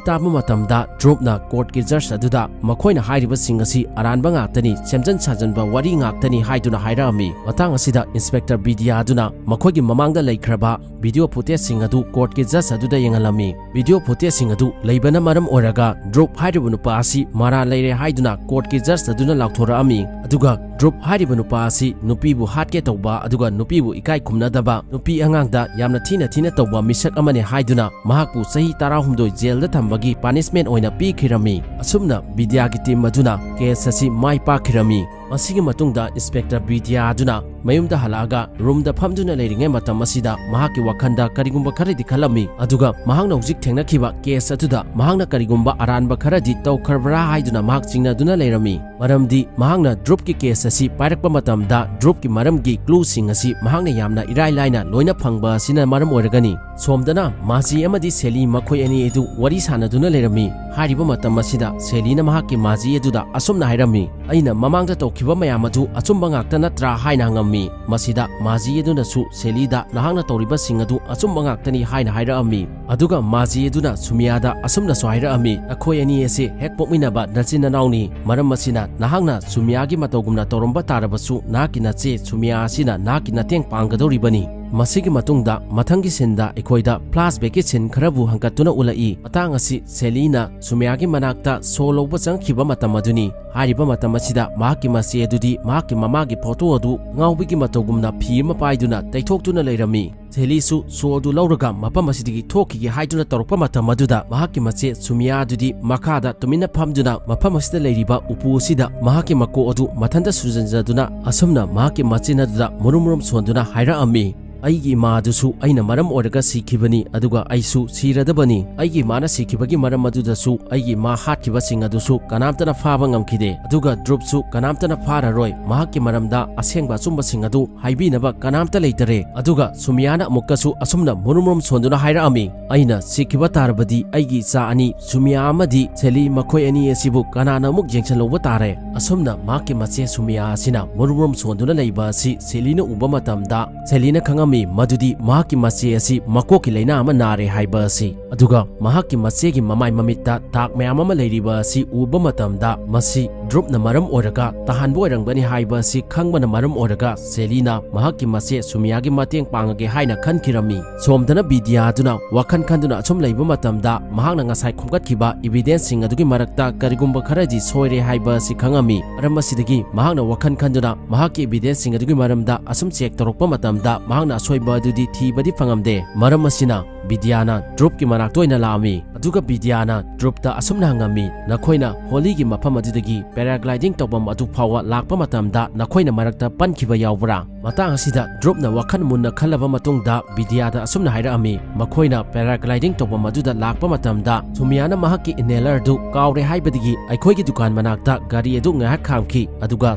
ꯇꯥꯕ ꯃꯇꯝꯗ ꯗ꯭ꯔꯨꯞꯅ ꯀꯣꯔꯠꯀꯤ ꯖꯖ ꯑꯗꯨꯗ ꯃꯈꯣꯏꯅ ꯍꯥꯏꯔꯤꯕꯁꯤꯡ ꯑꯁꯤ ꯑꯔꯥꯟꯕ ꯉꯥꯛꯇꯅꯤ, ꯁꯦꯝꯖꯤꯟ ꯁꯥꯖꯤꯟꯕ ꯋꯥꯔꯤ ꯉꯥꯛꯇꯅꯤ ꯍꯥꯏꯗꯨꯅ ꯍꯥꯏꯔꯛꯑꯝꯃꯤ꯫ ꯃꯇꯥꯡ ꯑꯁꯤꯗ ꯏꯟꯁꯄꯦꯛꯇꯔ ꯕꯤꯗ꯭ꯌꯥ ꯑꯗꯨꯅ ꯃꯈꯣꯏꯒꯤ ꯃꯃꯥꯡꯗ ꯂꯩꯈ꯭ꯔꯕ ꯚꯤꯗꯤꯑꯣ ꯐꯨꯇꯦꯖꯁꯤꯡ ꯑꯗꯨ ꯀꯣꯔꯠꯀꯤ ꯖꯖ ꯑꯗꯨꯗ ꯌꯦꯡꯍꯜꯂꯝꯃꯤ꯫ ꯚꯤꯗꯤꯑꯣ ꯐꯨꯇꯦꯖꯁꯤꯡ ꯑꯗꯨ ꯂꯩꯕꯅ ꯃꯔꯝ ꯑꯣꯏꯔꯒ ꯗ꯭ꯔꯨꯞ ꯍꯥꯏꯔꯤꯕ ꯅꯨꯄꯥ ꯑꯁꯤ ꯃꯔꯥ ꯂꯩꯔꯦ ꯍꯥꯏꯗꯨꯅ ꯀꯣꯔꯠꯀꯤ ꯖꯖ ꯑꯗꯨꯅ ꯂꯥꯎꯊꯣꯔꯛꯑꯝꯃꯤ꯫ ꯑꯗꯨꯒ ꯗ꯭ꯔꯨꯞ ꯍꯥꯏꯔꯤꯕ ꯅꯨꯄꯥ ꯑꯁꯤ ꯅꯨꯄꯤꯕꯨ ꯍꯥꯠꯀꯦ ꯇꯧꯕ ꯑꯗꯨꯒ ꯅꯨꯄꯤꯕꯨ ꯏꯀꯥꯏ ꯈꯨꯝꯅꯗꯕ, ꯅꯨꯄꯤ ꯑꯉꯥꯡꯗ ꯌꯥꯝꯅ ꯊꯤꯅ ꯊꯤꯅ ꯇꯧꯕ ꯃꯤꯁꯛ ꯑꯃꯅꯤ ꯍꯥꯏꯗꯨꯅ ꯃꯍꯥꯛꯄꯨ ꯆꯍꯤ ꯇꯔꯥꯍꯨꯝꯗꯣꯏ ꯖꯦꯜꯗ ꯊꯝꯕꯒꯤ ꯄꯥꯅꯤꯁꯃꯦꯟ ꯑꯣꯏꯅ ꯄꯤꯈꯤꯔꯝꯃꯤ꯫ ꯑꯁꯨꯝꯅ ꯕꯤꯗ꯭ꯌꯥꯒꯤ ꯇꯤꯝ ꯑꯗꯨꯅ ꯀꯦꯁ ꯑꯁꯤ ꯃꯥꯏ ꯄꯥꯛꯈꯤꯔꯝꯃꯤ꯫ ꯃꯁꯤꯒꯤ ꯃꯇꯨꯡꯗ ꯏꯟꯁꯄꯦꯛꯇꯔ ꯕꯤꯗ꯭ꯌꯥ ꯑꯗꯨꯅ ꯃꯌꯨꯝꯗ ꯍꯜꯂꯛꯑꯒ ꯔꯨꯝꯗ ꯐꯝꯗꯨꯅ ꯂꯩꯔꯤꯉꯩ ꯃꯇꯝ ꯑꯁꯤꯗ ꯃꯍꯥꯛꯀꯤ ꯋꯥꯈꯜꯗ ꯀꯔꯤꯒꯨꯝꯕ ꯈꯔꯗꯤ ꯈꯜꯂꯝꯃꯤ꯫ ꯑꯗꯨꯒ ꯃꯍꯥꯛꯅ ꯍꯧꯖꯤꯛ ꯊꯦꯡꯅꯈꯤꯕ ꯀꯦꯁ ꯑꯗꯨꯗ ꯃꯍꯥꯛꯅ ꯀꯔꯤꯒꯨꯝꯕ ꯑꯔꯥꯟꯕ ꯈꯔꯗꯤ ꯇꯧꯈ꯭ꯔꯕ꯭ꯔꯥ ꯍꯥꯏꯗꯨꯅ ꯃꯍꯥꯛ ꯆꯤꯡꯅꯗꯨꯅ ꯂꯩꯔꯝꯃꯤ꯫ ꯃꯔꯝꯗꯤ ꯃꯍꯥꯛꯅ ꯗ꯭ꯔꯨꯞꯀꯤ ꯀꯦꯁ ꯑꯁꯤ ꯄꯥꯏꯔꯛꯄ ꯃꯇꯝꯗ ꯗ꯭ꯔꯨꯞꯀꯤ ꯃꯔꯝꯒꯤ ꯀ꯭ꯂꯨꯁꯤꯡ ꯑꯁꯤ ꯃꯍꯥꯛꯅ ꯌꯥꯝꯅ ꯏꯔꯥꯏ ꯂꯥꯏꯅ ꯂꯣꯏꯅ ꯐꯪꯕ ꯑꯁꯤꯅ ꯃꯔꯝ ꯑꯣꯏꯔꯒꯅꯤ꯫ ꯁꯣꯝꯗꯅ ꯃꯥꯖꯤ ꯑꯃꯗꯤ ꯁꯦꯂꯤ ꯃꯈꯣꯏ ꯑꯅꯤ ꯑꯗꯨ ꯋꯥꯔꯤ ꯁꯥꯟꯅꯗꯨꯅ ꯂꯩꯔꯝꯃꯤ꯫ ꯍꯥꯏꯔꯤꯕ ꯃꯇꯝ ꯑꯁꯤꯗ ꯁꯦꯂꯤꯅ ꯃꯍꯥꯛꯀꯤ ꯃꯥꯖꯤ ꯑꯗꯨꯗ ꯑꯁꯨꯝꯅ ꯍꯥꯏꯔꯝꯃꯤ, "ꯑꯩꯅ ꯃꯃꯥꯡꯗ ꯇꯧꯈꯤꯕ ꯃꯌꯥꯝ ꯑꯗꯨ ꯑꯆꯨꯝꯕ ꯉꯥꯛꯇ ꯅꯠꯇ꯭ꯔꯥ?" ꯍꯥꯏꯅ ꯍꯪꯉꯝꯃꯤ꯫ ꯃꯁꯤꯗ ꯃꯥꯖꯤ ꯑꯗꯨꯅꯁꯨ ꯁꯦꯂꯤꯗ, "ꯅꯍꯥꯛꯅ ꯇꯧꯔꯤꯕꯁꯤꯡ ꯑꯗꯨ ꯑꯆꯨꯝꯕ ꯉꯥꯛꯇꯅꯤ" ꯍꯥꯏꯅ ꯍꯥꯏꯔꯛꯑꯝꯃꯤ꯫ ꯑꯗꯨꯒ ꯃꯥꯖꯤ ꯑꯗꯨꯅ ꯁꯨꯃꯤꯌꯥꯗ ꯑꯁꯨꯝꯅꯁꯨ ꯍꯥꯏꯔꯛꯑꯝꯃꯤ, "ꯅꯈꯣꯏ ꯑꯅꯤ ꯑꯁꯤ ꯍꯦꯛ ꯄꯣꯛꯃꯤꯟꯅꯕ ꯅꯆꯤꯟ ꯅꯅꯥꯎꯅꯤ꯫ ꯃꯔꯝ ꯑꯁꯤꯅ ꯅꯍꯥꯛꯅ ꯁꯨꯃꯤꯌꯥꯒꯤ ꯃꯇꯧꯒꯨꯝꯅ ꯇꯧꯔꯝꯕ ꯇꯥꯔꯕꯁꯨ ꯅꯍꯥꯛꯀꯤ ꯅꯆꯦ ꯁꯨꯃꯤꯌꯥ ꯑꯁꯤꯅ ꯅꯍꯥꯛꯀꯤ ꯃꯇꯦꯡ ꯄꯥꯡꯒꯗꯧꯔꯤꯕꯅꯤ"꯫ ꯃꯁꯤꯒꯤ ꯃꯇꯨꯡꯗ ꯃꯊꯪꯒꯤ ꯁꯤꯟꯗ ꯑꯩꯈꯣꯏꯗ ꯐ꯭ꯂꯥꯁꯕꯦꯛꯀꯤ ꯁꯤꯟ ꯈꯔꯕꯨ ꯍꯪꯒꯠꯇꯨꯅ ꯎꯠꯂꯛꯏ꯫ ꯃꯇꯥꯡ ꯑꯁꯤ ꯁꯦꯂꯤꯅ ꯁꯨꯃꯤꯌꯥꯒꯤ ꯃꯅꯥꯛꯇ ꯁꯣ ꯂꯧꯕ ꯆꯪꯈꯤꯕ ꯃꯇꯝ ꯑꯗꯨꯅꯤ꯫ ꯍꯥꯏꯔꯤꯕ ꯃꯇꯝ ꯑꯁꯤꯗ ꯃꯍꯥꯛꯀꯤ ꯃꯆꯦ ꯑꯗꯨꯗꯤ ꯃꯍꯥꯛꯀꯤ ꯃꯃꯥꯒꯤ ꯐꯣꯇꯣ ꯑꯗꯨ ꯉꯥꯎꯕꯒꯤ ꯃꯇꯧꯒꯨꯝꯅ ꯐꯤ ꯑꯃ ꯄꯥꯏꯗꯨꯅ ꯇꯩꯊꯣꯛꯇꯨꯅ ꯂꯩꯔꯝꯃꯤ꯫ ꯁꯦꯂꯤꯁꯨ ꯁꯣ ꯑꯗꯨ ꯂꯧꯔꯒ ꯃꯐꯝ ꯑꯁꯤꯗꯒꯤ ꯊꯣꯛꯈꯤꯒꯦ ꯍꯥꯏꯗꯨꯅ ꯇꯧꯔꯛꯄ ꯃꯇꯝ ꯑꯗꯨꯗ ꯃꯍꯥꯛꯀꯤ ꯃꯆꯦ ꯁꯨꯃꯤꯌꯥ ꯑꯗꯨꯗꯤ ꯃꯈꯥꯗ ꯇꯨꯃꯤꯟꯅ ꯐꯝꯗꯨꯅ ꯃꯐꯝ ꯑꯁꯤꯗ ꯂꯩꯔꯤꯕ ꯎꯄꯨ ꯑꯁꯤꯗ ꯃꯍꯥꯛꯀꯤ ꯃꯀꯣꯛ ꯑꯗꯨ ꯃꯊꯟꯇ ꯁꯨꯖꯟꯖꯗꯨꯅ ꯑꯁꯨꯝꯅ ꯃꯍꯥꯛꯀꯤ ꯃꯆꯤꯟ ꯑꯗꯨꯗ ꯃꯨꯔꯨꯝ ꯃꯨꯔꯨꯝ ꯁꯣꯟꯗꯨꯅ ꯍꯥꯏꯔꯛꯑꯝꯃꯤ, "ꯑꯩꯒꯤ ꯏꯃꯥ ꯑꯗꯨꯁꯨ ꯑꯩꯅ ꯃꯔꯝ ꯑꯣꯏꯔꯒ ꯁꯤꯈꯤꯕꯅꯤ, ꯑꯗꯨꯒ ꯑꯩꯁꯨ ꯁꯤꯔꯗꯕꯅꯤ꯫ ꯑꯩꯒꯤ ꯏꯃꯥꯅ ꯁꯤꯈꯤꯕꯒꯤ ꯃꯔꯝ ꯑꯗꯨꯗꯁꯨ ꯑꯩꯒꯤ ꯏꯃꯥ ꯍꯥꯠꯈꯤꯕꯁꯤꯡ ꯑꯗꯨꯁꯨ ꯀꯅꯥꯝꯇꯅ ꯐꯥꯕ ꯉꯝꯈꯤꯗꯦ, ꯑꯗꯨꯒ ꯗ꯭ꯔꯨꯞꯁꯨ ꯀꯅꯥꯝꯇꯅ ꯐꯥꯔꯔꯣꯏ꯫ ꯃꯍꯥꯛꯀꯤ ꯃꯔꯝꯗ ꯑꯁꯦꯡꯕ ꯑꯆꯨꯝꯕꯁꯤꯡ ꯑꯗꯨ ꯍꯥꯏꯕꯤꯅꯕ ꯀꯅꯥꯝꯇ ꯂꯩꯇꯔꯦ"꯫ ꯑꯗꯨꯒ ꯁꯨꯃꯤꯌꯥꯅ ꯑꯃꯨꯛꯀꯁꯨ ꯑꯁꯨꯝꯅ ꯃꯨꯔꯨꯝ ꯃꯨꯔꯨꯝ ꯁꯣꯟꯗꯨꯅ ꯍꯥꯏꯔꯛꯑꯝꯃꯤ, "ꯑꯩꯅ ꯁꯤꯈꯤꯕ ꯇꯥꯔꯕꯗꯤ ꯑꯩꯒꯤ ꯏꯆꯥ ꯑꯅꯤ ꯁꯨꯃꯤꯌꯥ ꯑꯃꯗꯤ ꯁꯦꯂꯤ ꯃꯈꯣꯏ ꯑꯅꯤ ꯑꯁꯤꯕꯨ ꯀꯅꯥꯅ ꯑꯃꯨꯛ ꯌꯦꯡꯁꯤꯜꯍꯧꯕ ꯇꯥꯔꯦ?" ꯑꯁꯨꯝꯅ ꯃꯍꯥꯛꯀꯤ ꯃꯆꯦ ꯁꯨꯃꯤꯌꯥ ꯑꯁꯤꯅ ꯃꯨꯔꯨꯝ ꯃꯨꯔꯨꯝ ꯁꯣꯟꯗꯨꯅ ꯂꯩꯕ ꯑꯁꯤ ꯁꯦꯂꯤꯅ ꯎꯕ ꯃꯇꯝꯗ ꯁꯦꯂꯤꯅ ꯈꯪꯉꯝꯃꯤ ꯃꯗꯨꯗꯤ ꯃꯍꯥꯛꯀꯤ ꯃꯆꯦ ꯑꯁꯤ ꯃꯀꯣꯛꯀꯤ ꯂꯥꯏꯅꯥ ꯑꯃ ꯅꯥꯔꯦ ꯍꯥꯏꯕ ꯑꯁꯤ꯫ ꯑꯗꯨꯒ ꯃꯍꯥꯛꯀꯤ ꯃꯆꯦꯒꯤ ꯃꯃꯥꯏ ꯃꯃꯤꯠꯇ ꯗꯥꯛ ꯃꯌꯥꯝ ꯑꯃ ꯂꯩꯔꯤꯕ ꯑꯁꯤ ꯎꯕ ꯃꯇꯝꯗ ꯃꯁꯤ ꯗ꯭ꯔꯨꯞꯅ ꯃꯔꯝ ꯑꯣꯏꯔꯒ ꯇꯥꯍꯟꯕ ꯑꯣꯏꯔꯝꯒꯅꯤ ꯍꯥꯏꯕ ꯑꯁꯤ ꯈꯪꯕꯅ ꯃꯔꯝ ꯑꯣꯏꯔꯒ ꯁꯦꯂꯤꯅ ꯃꯍꯥꯛꯀꯤ ꯃꯆꯦ ꯁꯨꯃꯤꯌꯥꯒꯤ ꯃꯇꯦꯡ ꯄꯥꯡꯉꯒꯦ ꯍꯥꯏꯅ ꯈꯟꯈꯤꯔꯝꯃꯤ꯫ ꯁꯣꯝꯗꯅ ꯕꯤꯗ꯭ꯌꯥ ꯑꯗꯨꯅ ꯋꯥꯈꯜ ꯈꯟꯗꯨꯅ ꯑꯁꯨꯝ ꯂꯩꯕ ꯃꯇꯝꯗ ꯃꯍꯥꯛꯅ ꯉꯁꯥꯏ ꯈꯣꯝꯒꯠꯈꯤꯕ evidence ꯁꯤꯡ ꯑꯗꯨꯒꯤ ꯃꯔꯛꯇ ꯀꯔꯤꯒꯨꯝꯕ ꯈꯔꯗꯤ ꯁꯣꯏꯔꯦ ꯍꯥꯏꯕ ꯑꯁꯤ ꯈꯪꯉꯝꯃꯤ꯫ ꯃꯔꯝ ꯑꯁꯤꯗꯒꯤ ꯃꯍꯥꯛꯅ ꯋꯥꯈꯜ ꯈꯟꯗꯨꯅ ꯃꯍꯥꯛꯀꯤ evidence ꯁꯤꯡ ꯑꯗꯨꯒꯤ ꯃꯔꯝꯗ ꯑꯁꯨꯝ check ꯇꯧꯔꯛꯄ ꯃꯇꯝꯗ ꯃꯍꯥꯛꯅ ꯑꯁꯣꯏꯕ ꯑꯗꯨꯗꯤ ꯊꯤꯕꯗꯤ ꯐꯪꯉꯝꯗꯦ꯫ ꯃꯔꯝ ꯑꯁꯤꯅ ꯕꯤꯗ꯭ꯌꯥꯅ ꯗ꯭ꯔꯨꯞꯀꯤ ꯃꯅꯥꯛꯇ ꯑꯣꯏꯅ ꯂꯥꯛꯑꯝꯃꯤ꯫ ꯑꯗꯨꯒ ꯕꯤꯗ꯭ꯌꯥꯅ ꯗ꯭ꯔꯨꯞꯇ ꯑꯁꯨꯝꯅ ꯍꯪꯉꯝꯃꯤ, "ꯅꯈꯣꯏꯅ ꯍꯣꯂꯤꯒꯤ ꯃꯐꯝ ꯑꯗꯨꯗꯒꯤ paragliding ꯇꯧꯐꯝ ꯑꯗꯨ ꯐꯥꯎꯕ ꯂꯥꯛꯄ ꯃꯇꯝꯗ ꯅꯈꯣꯏꯅ ꯃꯔꯛꯇ ꯄꯟꯈꯤꯕ ꯌꯥꯎꯕ꯭ꯔꯥ?" ꯃꯇꯥꯡ ꯑꯁꯤꯗ ꯗ꯭ꯔꯨꯞꯅ ꯋꯥꯈꯜ ꯃꯨꯟꯅ ꯈꯜꯂꯕ ꯃꯇꯨꯡꯗ ꯕꯤꯗ꯭ꯌꯥꯗ ꯑꯁꯨꯝꯅ ꯍꯥꯏꯔꯛꯑꯝꯃꯤ, "ꯃꯈꯣꯏꯅ paragliding ꯇꯧꯐꯝ ꯑꯗꯨꯗ ꯂꯥꯛꯄ ꯃꯇꯝꯗ ꯁꯨꯃꯤꯌꯥꯅ ꯃꯍꯥꯛꯀꯤ inhaler ꯑꯗꯨ ꯀꯥꯎꯔꯦ ꯍꯥꯏꯕꯗꯒꯤ ꯑꯩꯈꯣꯏꯒꯤ ꯗꯨꯀꯥꯟ ꯃꯅꯥꯛꯇ ꯒꯥꯔꯤ ꯑꯗꯨ ꯉꯥꯏꯍꯥꯛ ꯈꯥꯝꯈꯤ, ꯑꯗꯨꯒ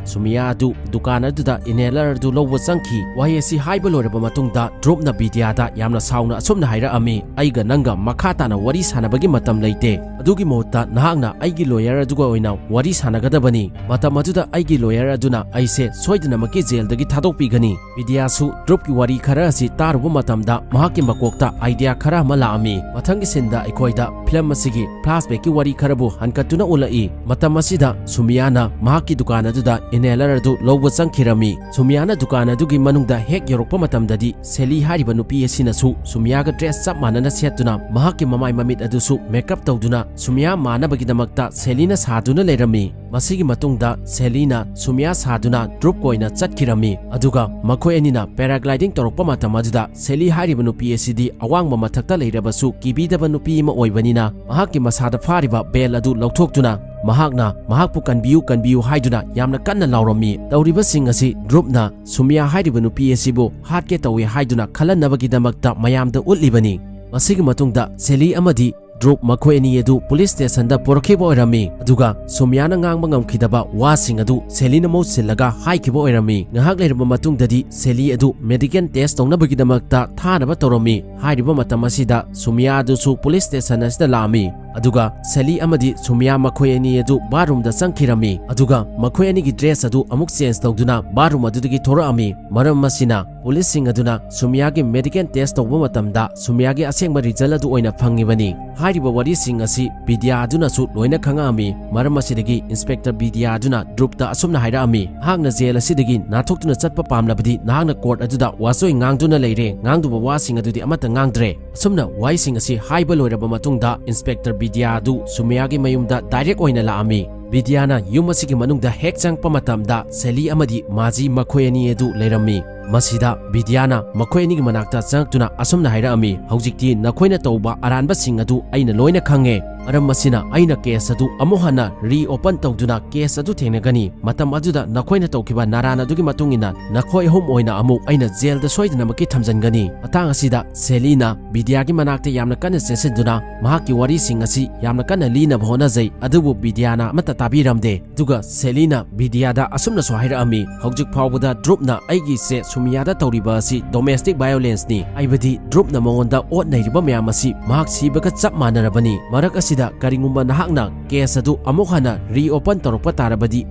ꯁꯨꯃꯤꯌꯥ ꯑꯗꯨ ꯗꯨꯀꯥꯟ ꯑꯗꯨꯗ inhaler ꯑꯗꯨ ꯂꯧꯕ ꯆꯪꯈꯤ꯫ ꯋꯥꯍꯩ ꯑꯁꯤ ꯍꯥꯏꯕ ꯂꯣꯏꯔꯕ ꯃꯇꯨꯡꯗ ꯗ꯭ꯔꯨꯞꯅ ꯕꯤꯗ꯭ꯌꯥꯗ ꯌꯥꯝꯅ ꯁꯥꯎꯅ ꯑꯁꯨꯝꯅ ꯍꯥꯏꯔꯛꯑꯝꯃꯤ, "ꯑꯩꯒ ꯅꯪꯒ ꯃꯈꯥ ꯇꯥꯅ ꯋꯥꯔꯤ ꯁꯥꯟꯅꯕꯒꯤ ꯃꯇꯝ ꯂꯩꯇꯦ꯫ ꯑꯗꯨꯒꯤ ꯃꯍꯨꯠꯇ ꯅꯍꯥꯛꯅ ꯑꯩꯒꯤ lawyer ꯑꯗꯨꯒ ꯑꯣꯏꯅ ꯋꯥꯔꯤ ꯁꯥꯟꯅꯒꯗꯕꯅꯤ꯫ ꯃꯇꯝ ꯑꯗꯨꯗ ꯑꯩꯒꯤ lawyer ꯑꯗꯨꯅ ꯑꯩꯁꯦ ꯁꯣꯏꯗꯅꯃꯛꯀꯤ ꯖꯦꯜꯗꯒꯤ ꯊꯥꯗꯣꯛꯄꯤꯒꯅꯤ꯫" ꯕꯤꯗ꯭ꯌꯥꯁꯨ ꯗ꯭ꯔꯨꯞꯀꯤ ꯋꯥꯔꯤ ꯈꯔ ꯑꯁꯤ ꯇꯥꯔꯨꯕ ꯃꯇꯝꯗ ꯃꯍꯥꯛꯀꯤ ꯃꯀꯣꯛꯇ idea ꯈꯔ ꯑꯃ ꯂꯥꯛꯑꯝꯃꯤ꯫ ꯃꯊꯪꯒꯤ ꯁꯤꯟꯗ ꯑꯩꯈꯣꯏꯗ ꯐꯤꯂꯝ ꯑꯁꯤꯒꯤ flashbackꯀꯤ ꯋꯥꯔꯤ ꯈꯔꯕꯨ ꯍꯟꯀꯠꯇꯨꯅ ꯎꯠꯂꯛꯏ꯫ ꯃꯇꯝ ꯑꯁꯤꯗ ꯁꯨꯃꯤꯌꯥꯅ ꯃꯍꯥꯛꯀꯤ ꯗꯨꯀꯥꯟ ꯑꯗꯨꯗ inhaler ꯑꯗꯨ ꯂꯧꯕ ꯆꯪꯈꯤꯔꯝꯃꯤ꯫ ꯁꯨꯃꯤꯌꯥꯅ ꯗꯨꯀꯥꯟ ꯑꯗꯨꯒꯤ ꯃꯅꯨꯡꯗ ꯍꯦꯛ ꯌꯧꯔꯛꯄ ꯃꯇꯝꯗꯗꯤ ꯁꯦꯂꯤ ꯍꯥꯏꯔꯤꯕ ꯅꯨꯄꯤ ꯑꯁꯤꯅꯁꯨ ꯁꯨꯃꯤꯌꯥꯒ dress ꯆꯞ ꯃꯥꯟꯅꯅ ꯁꯦꯠꯇꯨꯅ ꯃꯍꯥꯛꯀꯤ ꯃꯃꯥꯏ ꯃꯃꯤꯠ ꯑꯗꯨꯁꯨ makeup ꯇꯧꯗꯨꯅ ꯁꯨꯃꯤꯌꯥ ꯃꯥꯟꯅꯕꯒꯤꯗꯃꯛꯇ ꯁꯦꯂꯤꯅ ꯁꯥꯗꯨꯅ ꯂꯩꯔꯝꯃꯤ꯫ ꯃꯁꯤꯒꯤ ꯃꯇꯨꯡꯗ ꯁꯦꯂꯤꯅ ꯁꯨꯃꯤꯌꯥ ꯁꯥꯗꯨꯅ ꯗ꯭ꯔꯨꯞꯀ ꯑꯣꯏꯅ ꯆꯠꯈꯤꯔꯝꯃꯤ꯫ ꯑꯗꯨꯒ ꯃꯈꯣꯏ ꯑꯅꯤꯅ paragliding ꯇꯧꯔꯛꯄ ꯃꯇꯝ ꯑꯗꯨꯗ ꯁꯦꯂꯤ ꯍꯥꯏꯔꯤꯕ ꯅꯨꯄꯤ ꯑꯁꯤꯗꯤ ꯑꯋꯥꯡꯕ ꯃꯊꯛꯇ ꯂꯩꯔꯕꯁꯨ ꯀꯤꯕꯤꯗꯕ ꯅꯨꯄꯤ ꯑꯃ ꯑꯣꯏꯕꯅꯤꯅ ꯃꯍꯥꯛꯀꯤ ꯃꯁꯥꯗ ꯐꯥꯔꯤꯕ belt ꯑꯗꯨ ꯂꯧꯊꯣꯛꯇꯨꯅ ꯃꯍꯥꯛꯅ ꯃꯍꯥꯛꯄꯨ "ꯀꯟꯕꯤꯌꯨ, ꯀꯟꯕꯤꯌꯨ" ꯍꯥꯏꯗꯨꯅ ꯌꯥꯝꯅ ꯀꯟꯅ ꯂꯥꯎꯔꯝꯃꯤ꯫ ꯇꯧꯔꯤꯕꯁꯤꯡ ꯑꯁꯤ ꯗ꯭ꯔꯨꯞꯅ ꯁꯨꯃꯤꯌꯥ ꯍꯥꯏꯔꯤꯕ ꯅꯨꯄꯤ ꯑꯁꯤꯕꯨ ꯍꯥꯠꯀꯦ ꯇꯧꯏ ꯍꯥꯏꯗꯨꯅ ꯈꯜꯍꯟꯅꯕꯒꯤꯗꯃꯛꯇ ꯃꯌꯥꯝꯗ ꯎꯠꯂꯤꯕꯅꯤ꯫ ꯃꯁꯤꯒꯤ ꯃꯇꯨꯡꯗ ꯁꯦꯂꯤ ꯑꯃꯗꯤ ꯗ꯭ꯔꯨꯞ ꯃꯈꯣꯏ ꯑꯅꯤ ꯑꯗꯨ police stationꯗ ꯄꯨꯔꯛꯈꯤꯕ ꯑꯣꯏꯔꯝꯃꯤ꯫ ꯑꯗꯨꯒ ꯁꯨꯃꯤꯌꯥꯅ ꯉꯥꯡꯕ ꯉꯝꯈꯤꯗꯕ ꯋꯥꯁꯤꯡ ꯑꯗꯨ ꯁꯦꯂꯤꯅ ꯃꯍꯨꯠ ꯁꯤꯜꯂꯒ ꯍꯥꯏꯈꯤꯕ ꯑꯣꯏꯔꯝꯃꯤ꯫ ꯉꯥꯏꯍꯥꯛ ꯂꯩꯔꯕ ꯃꯇꯨꯡꯗꯗꯤ ꯁꯦꯂꯤ ꯑꯗꯨ medical test ꯇꯧꯅꯕꯒꯤꯗꯃꯛꯇ ꯊꯥꯅꯕ ꯇꯧꯔꯝꯃꯤ꯫ ꯍꯥꯏꯔꯤꯕ ꯃꯇꯝ ꯑꯁꯤꯗ ꯁꯨꯃꯤꯌꯥ ꯑꯗꯨꯁꯨ police station ꯑꯁꯤꯗ ꯂꯥꯛꯑꯝꯃꯤ꯫ ꯑꯗꯨꯒ ꯁꯦꯂꯤ ꯑꯃꯗꯤ ꯁꯨꯃꯤꯌꯥ ꯃꯈꯣꯏ ꯑꯅꯤ ꯑꯗꯨ bathroomꯗ ꯆꯪꯈꯤꯔꯝꯃꯤ꯫ ꯑꯗꯨꯒ ꯃꯈꯣꯏ ꯑꯅꯤꯒꯤ dress ꯑꯗꯨ ꯑꯃꯨꯛ change ꯇꯧꯗꯨꯅ bathroom ꯑꯗꯨꯗꯒꯤ ꯊꯣꯔꯛꯑꯝꯃꯤ꯫ ꯃꯔꯝ ꯑꯁꯤꯅ ꯄꯨꯂꯤꯁꯁꯤꯡ ꯑꯗꯨꯅ ꯁꯨꯃꯤꯌꯥꯒꯤ medical test ꯇꯧꯕ ꯃꯇꯝꯗ ꯁꯨꯃꯤꯌꯥꯒꯤ ꯑꯁꯦꯡꯕ result ꯑꯗꯨ ꯑꯣꯏꯅ ꯐꯪꯉꯤꯕꯅꯤ꯫ ꯍꯥꯏꯔꯤꯕ ꯋꯥꯔꯤꯁꯤꯡ ꯑꯁꯤ ꯕꯤꯗ꯭ꯌꯥ ꯑꯗꯨꯅꯁꯨ ꯂꯣꯏꯅ ꯈꯪꯉꯛꯑꯝꯃꯤ꯫ ꯃꯔꯝ ꯑꯁꯤꯗꯒꯤ Inspector ꯕꯤꯗ꯭ꯌꯥ ꯑꯗꯨꯅ ꯙ꯭ꯔꯨꯞꯇ ꯑꯁꯨꯝꯅ ꯍꯥꯏꯔꯛꯑꯝꯃꯤ, "ꯅꯍꯥꯛꯅ ꯖꯦꯜ ꯑꯁꯤꯗꯒꯤ ꯅꯥꯟꯊꯣꯛꯇꯨꯅ ꯆꯠꯄ ꯄꯥꯝꯂꯕꯗꯤ ꯅꯍꯥꯛꯅ court ꯑꯗꯨꯗ ꯋꯥꯆꯣꯏ ꯉꯥꯡꯗꯨꯅ ꯂꯩꯔꯦ, ꯉꯥꯡꯗꯕ ꯋꯥꯁꯤꯡ ꯑꯗꯨꯗꯤ ꯑꯃꯠꯇ ꯉꯥꯡꯗ꯭ꯔꯦ꯫" ꯑꯁꯨꯝꯅ ꯋꯥꯍꯩꯁꯤꯡ ꯑꯁꯤ ꯍꯥꯏꯕ ꯂꯣꯏꯔꯕ ꯃꯇꯨꯡꯗ Inspector ꯕꯤꯗ꯭ꯌꯥ ꯑꯗꯨ ꯁꯨꯃꯤꯌꯥꯒꯤ ꯃꯌꯨꯝꯗ direct ꯑꯣꯏꯅ ꯂꯥꯛꯑꯝꯃꯤ꯫ ꯕꯤꯗ꯭ꯌꯥꯅ ꯌꯨꯝ ꯑꯁꯤꯒꯤ ꯃꯅꯨꯡꯗ ꯍꯦꯛ ꯆꯪꯉꯛꯄ ꯃꯇꯝꯗ ꯁꯦꯂꯤ ꯑꯃꯗꯤ ꯃꯥꯖꯤ ꯃꯈꯣꯏ ꯑꯅꯤ ꯑꯗꯨ ꯂꯩꯔꯝꯃꯤ꯫ ꯃꯁꯤꯗ ꯕꯤꯗ꯭ꯌꯥꯅ ꯃꯈꯣꯏ ꯑꯅꯤꯒꯤ ꯃꯅꯥꯛꯇ ꯆꯪꯉꯛꯇꯨꯅ ꯑꯁꯨꯝꯅ ꯍꯥꯏꯔꯛꯑꯝꯃꯤ, "ꯍꯧꯖꯤꯛꯇꯤ ꯅꯈꯣꯏꯅ ꯇꯧꯕ ꯑꯔꯥꯟꯕꯁꯤꯡ ꯑꯗꯨ ꯑꯩꯅ ꯂꯣꯏꯅ ꯈꯪꯉꯦ꯫ ꯃꯔꯝ ꯑꯁꯤꯅ ꯑꯩꯅ case ꯑꯗꯨ ꯑꯃꯨꯛ ꯍꯟꯅ reopen ꯇꯧꯗꯨꯅ case ꯑꯗꯨ ꯊꯦꯡꯅꯒꯅꯤ꯫ ꯃꯇꯝ ꯑꯗꯨꯗ ꯅꯈꯣꯏꯅ ꯇꯧꯈꯤꯕ ꯅꯔꯥꯟ ꯑꯗꯨꯒꯤ ꯃꯇꯨꯡ ꯏꯟꯅ ꯅꯈꯣꯏ ꯑꯍꯨꯝ ꯑꯣꯏꯅ ꯑꯃꯨꯛ ꯑꯩꯅ ꯖꯦꯜꯗ ꯁꯣꯏꯗꯅꯃꯛꯀꯤ ꯊꯝꯖꯤꯟꯒꯅꯤ꯫" ꯃꯇꯥꯡ ꯑꯁꯤꯗ ꯁꯦꯂꯤꯅ ꯕꯤꯗ꯭ꯌꯥꯒꯤ ꯃꯅꯥꯛꯇ ꯌꯥꯝꯅ ꯀꯟꯅ ꯆꯦꯟꯁꯤꯟꯗꯨꯅ ꯃꯍꯥꯛꯀꯤ ꯋꯥꯔꯤꯁꯤꯡ ꯑꯁꯤ ꯌꯥꯝꯅ ꯀꯟꯅ ꯂꯤꯅꯕ ꯍꯣꯠꯅꯖꯩ, ꯑꯗꯨꯕꯨ ꯕꯤꯗ꯭ꯌꯥꯅ ꯑꯃꯠꯇ ꯇꯥꯕꯤꯔꯝꯗꯦ꯫ ꯑꯗꯨꯒ ꯁꯦꯂꯤꯅ ꯕꯤꯗ꯭ꯌꯥꯗ ꯑꯁꯨꯝꯅꯁꯨ ꯍꯥꯏꯔꯛꯑꯝꯃꯤ, "ꯍꯧꯖꯤꯛ ꯐꯥꯎꯕꯗ ꯙ꯭ꯔꯨꯞꯅ ꯑꯩꯒꯤ ꯏꯆꯦ ꯁꯨꯃꯤꯌꯥꯗ ꯇꯧꯔꯤꯕ ꯑꯁꯤ domestic violenceꯅꯤ, ꯍꯥꯏꯕꯗꯤ ꯙ꯭ꯔꯨꯞꯅ ꯃꯉꯣꯟꯗ ꯑꯣꯠ ꯅꯩꯔꯤꯕ ꯃꯌꯥꯝ ꯑꯁꯤ ꯃꯍꯥꯛ ꯁꯤꯕꯒ ꯆꯞ ꯃꯥꯟꯅꯔꯕꯅꯤ꯫ ꯃꯔꯛ ꯑꯁꯤꯗ ꯀꯔꯤꯒꯨꯝꯕ ꯅꯍꯥꯛꯅ case ꯑꯗꯨ ꯑꯃꯨꯛ ꯍꯟꯅ reopen ꯇꯧꯔꯛꯄ ꯇꯥꯔꯕꯗꯤ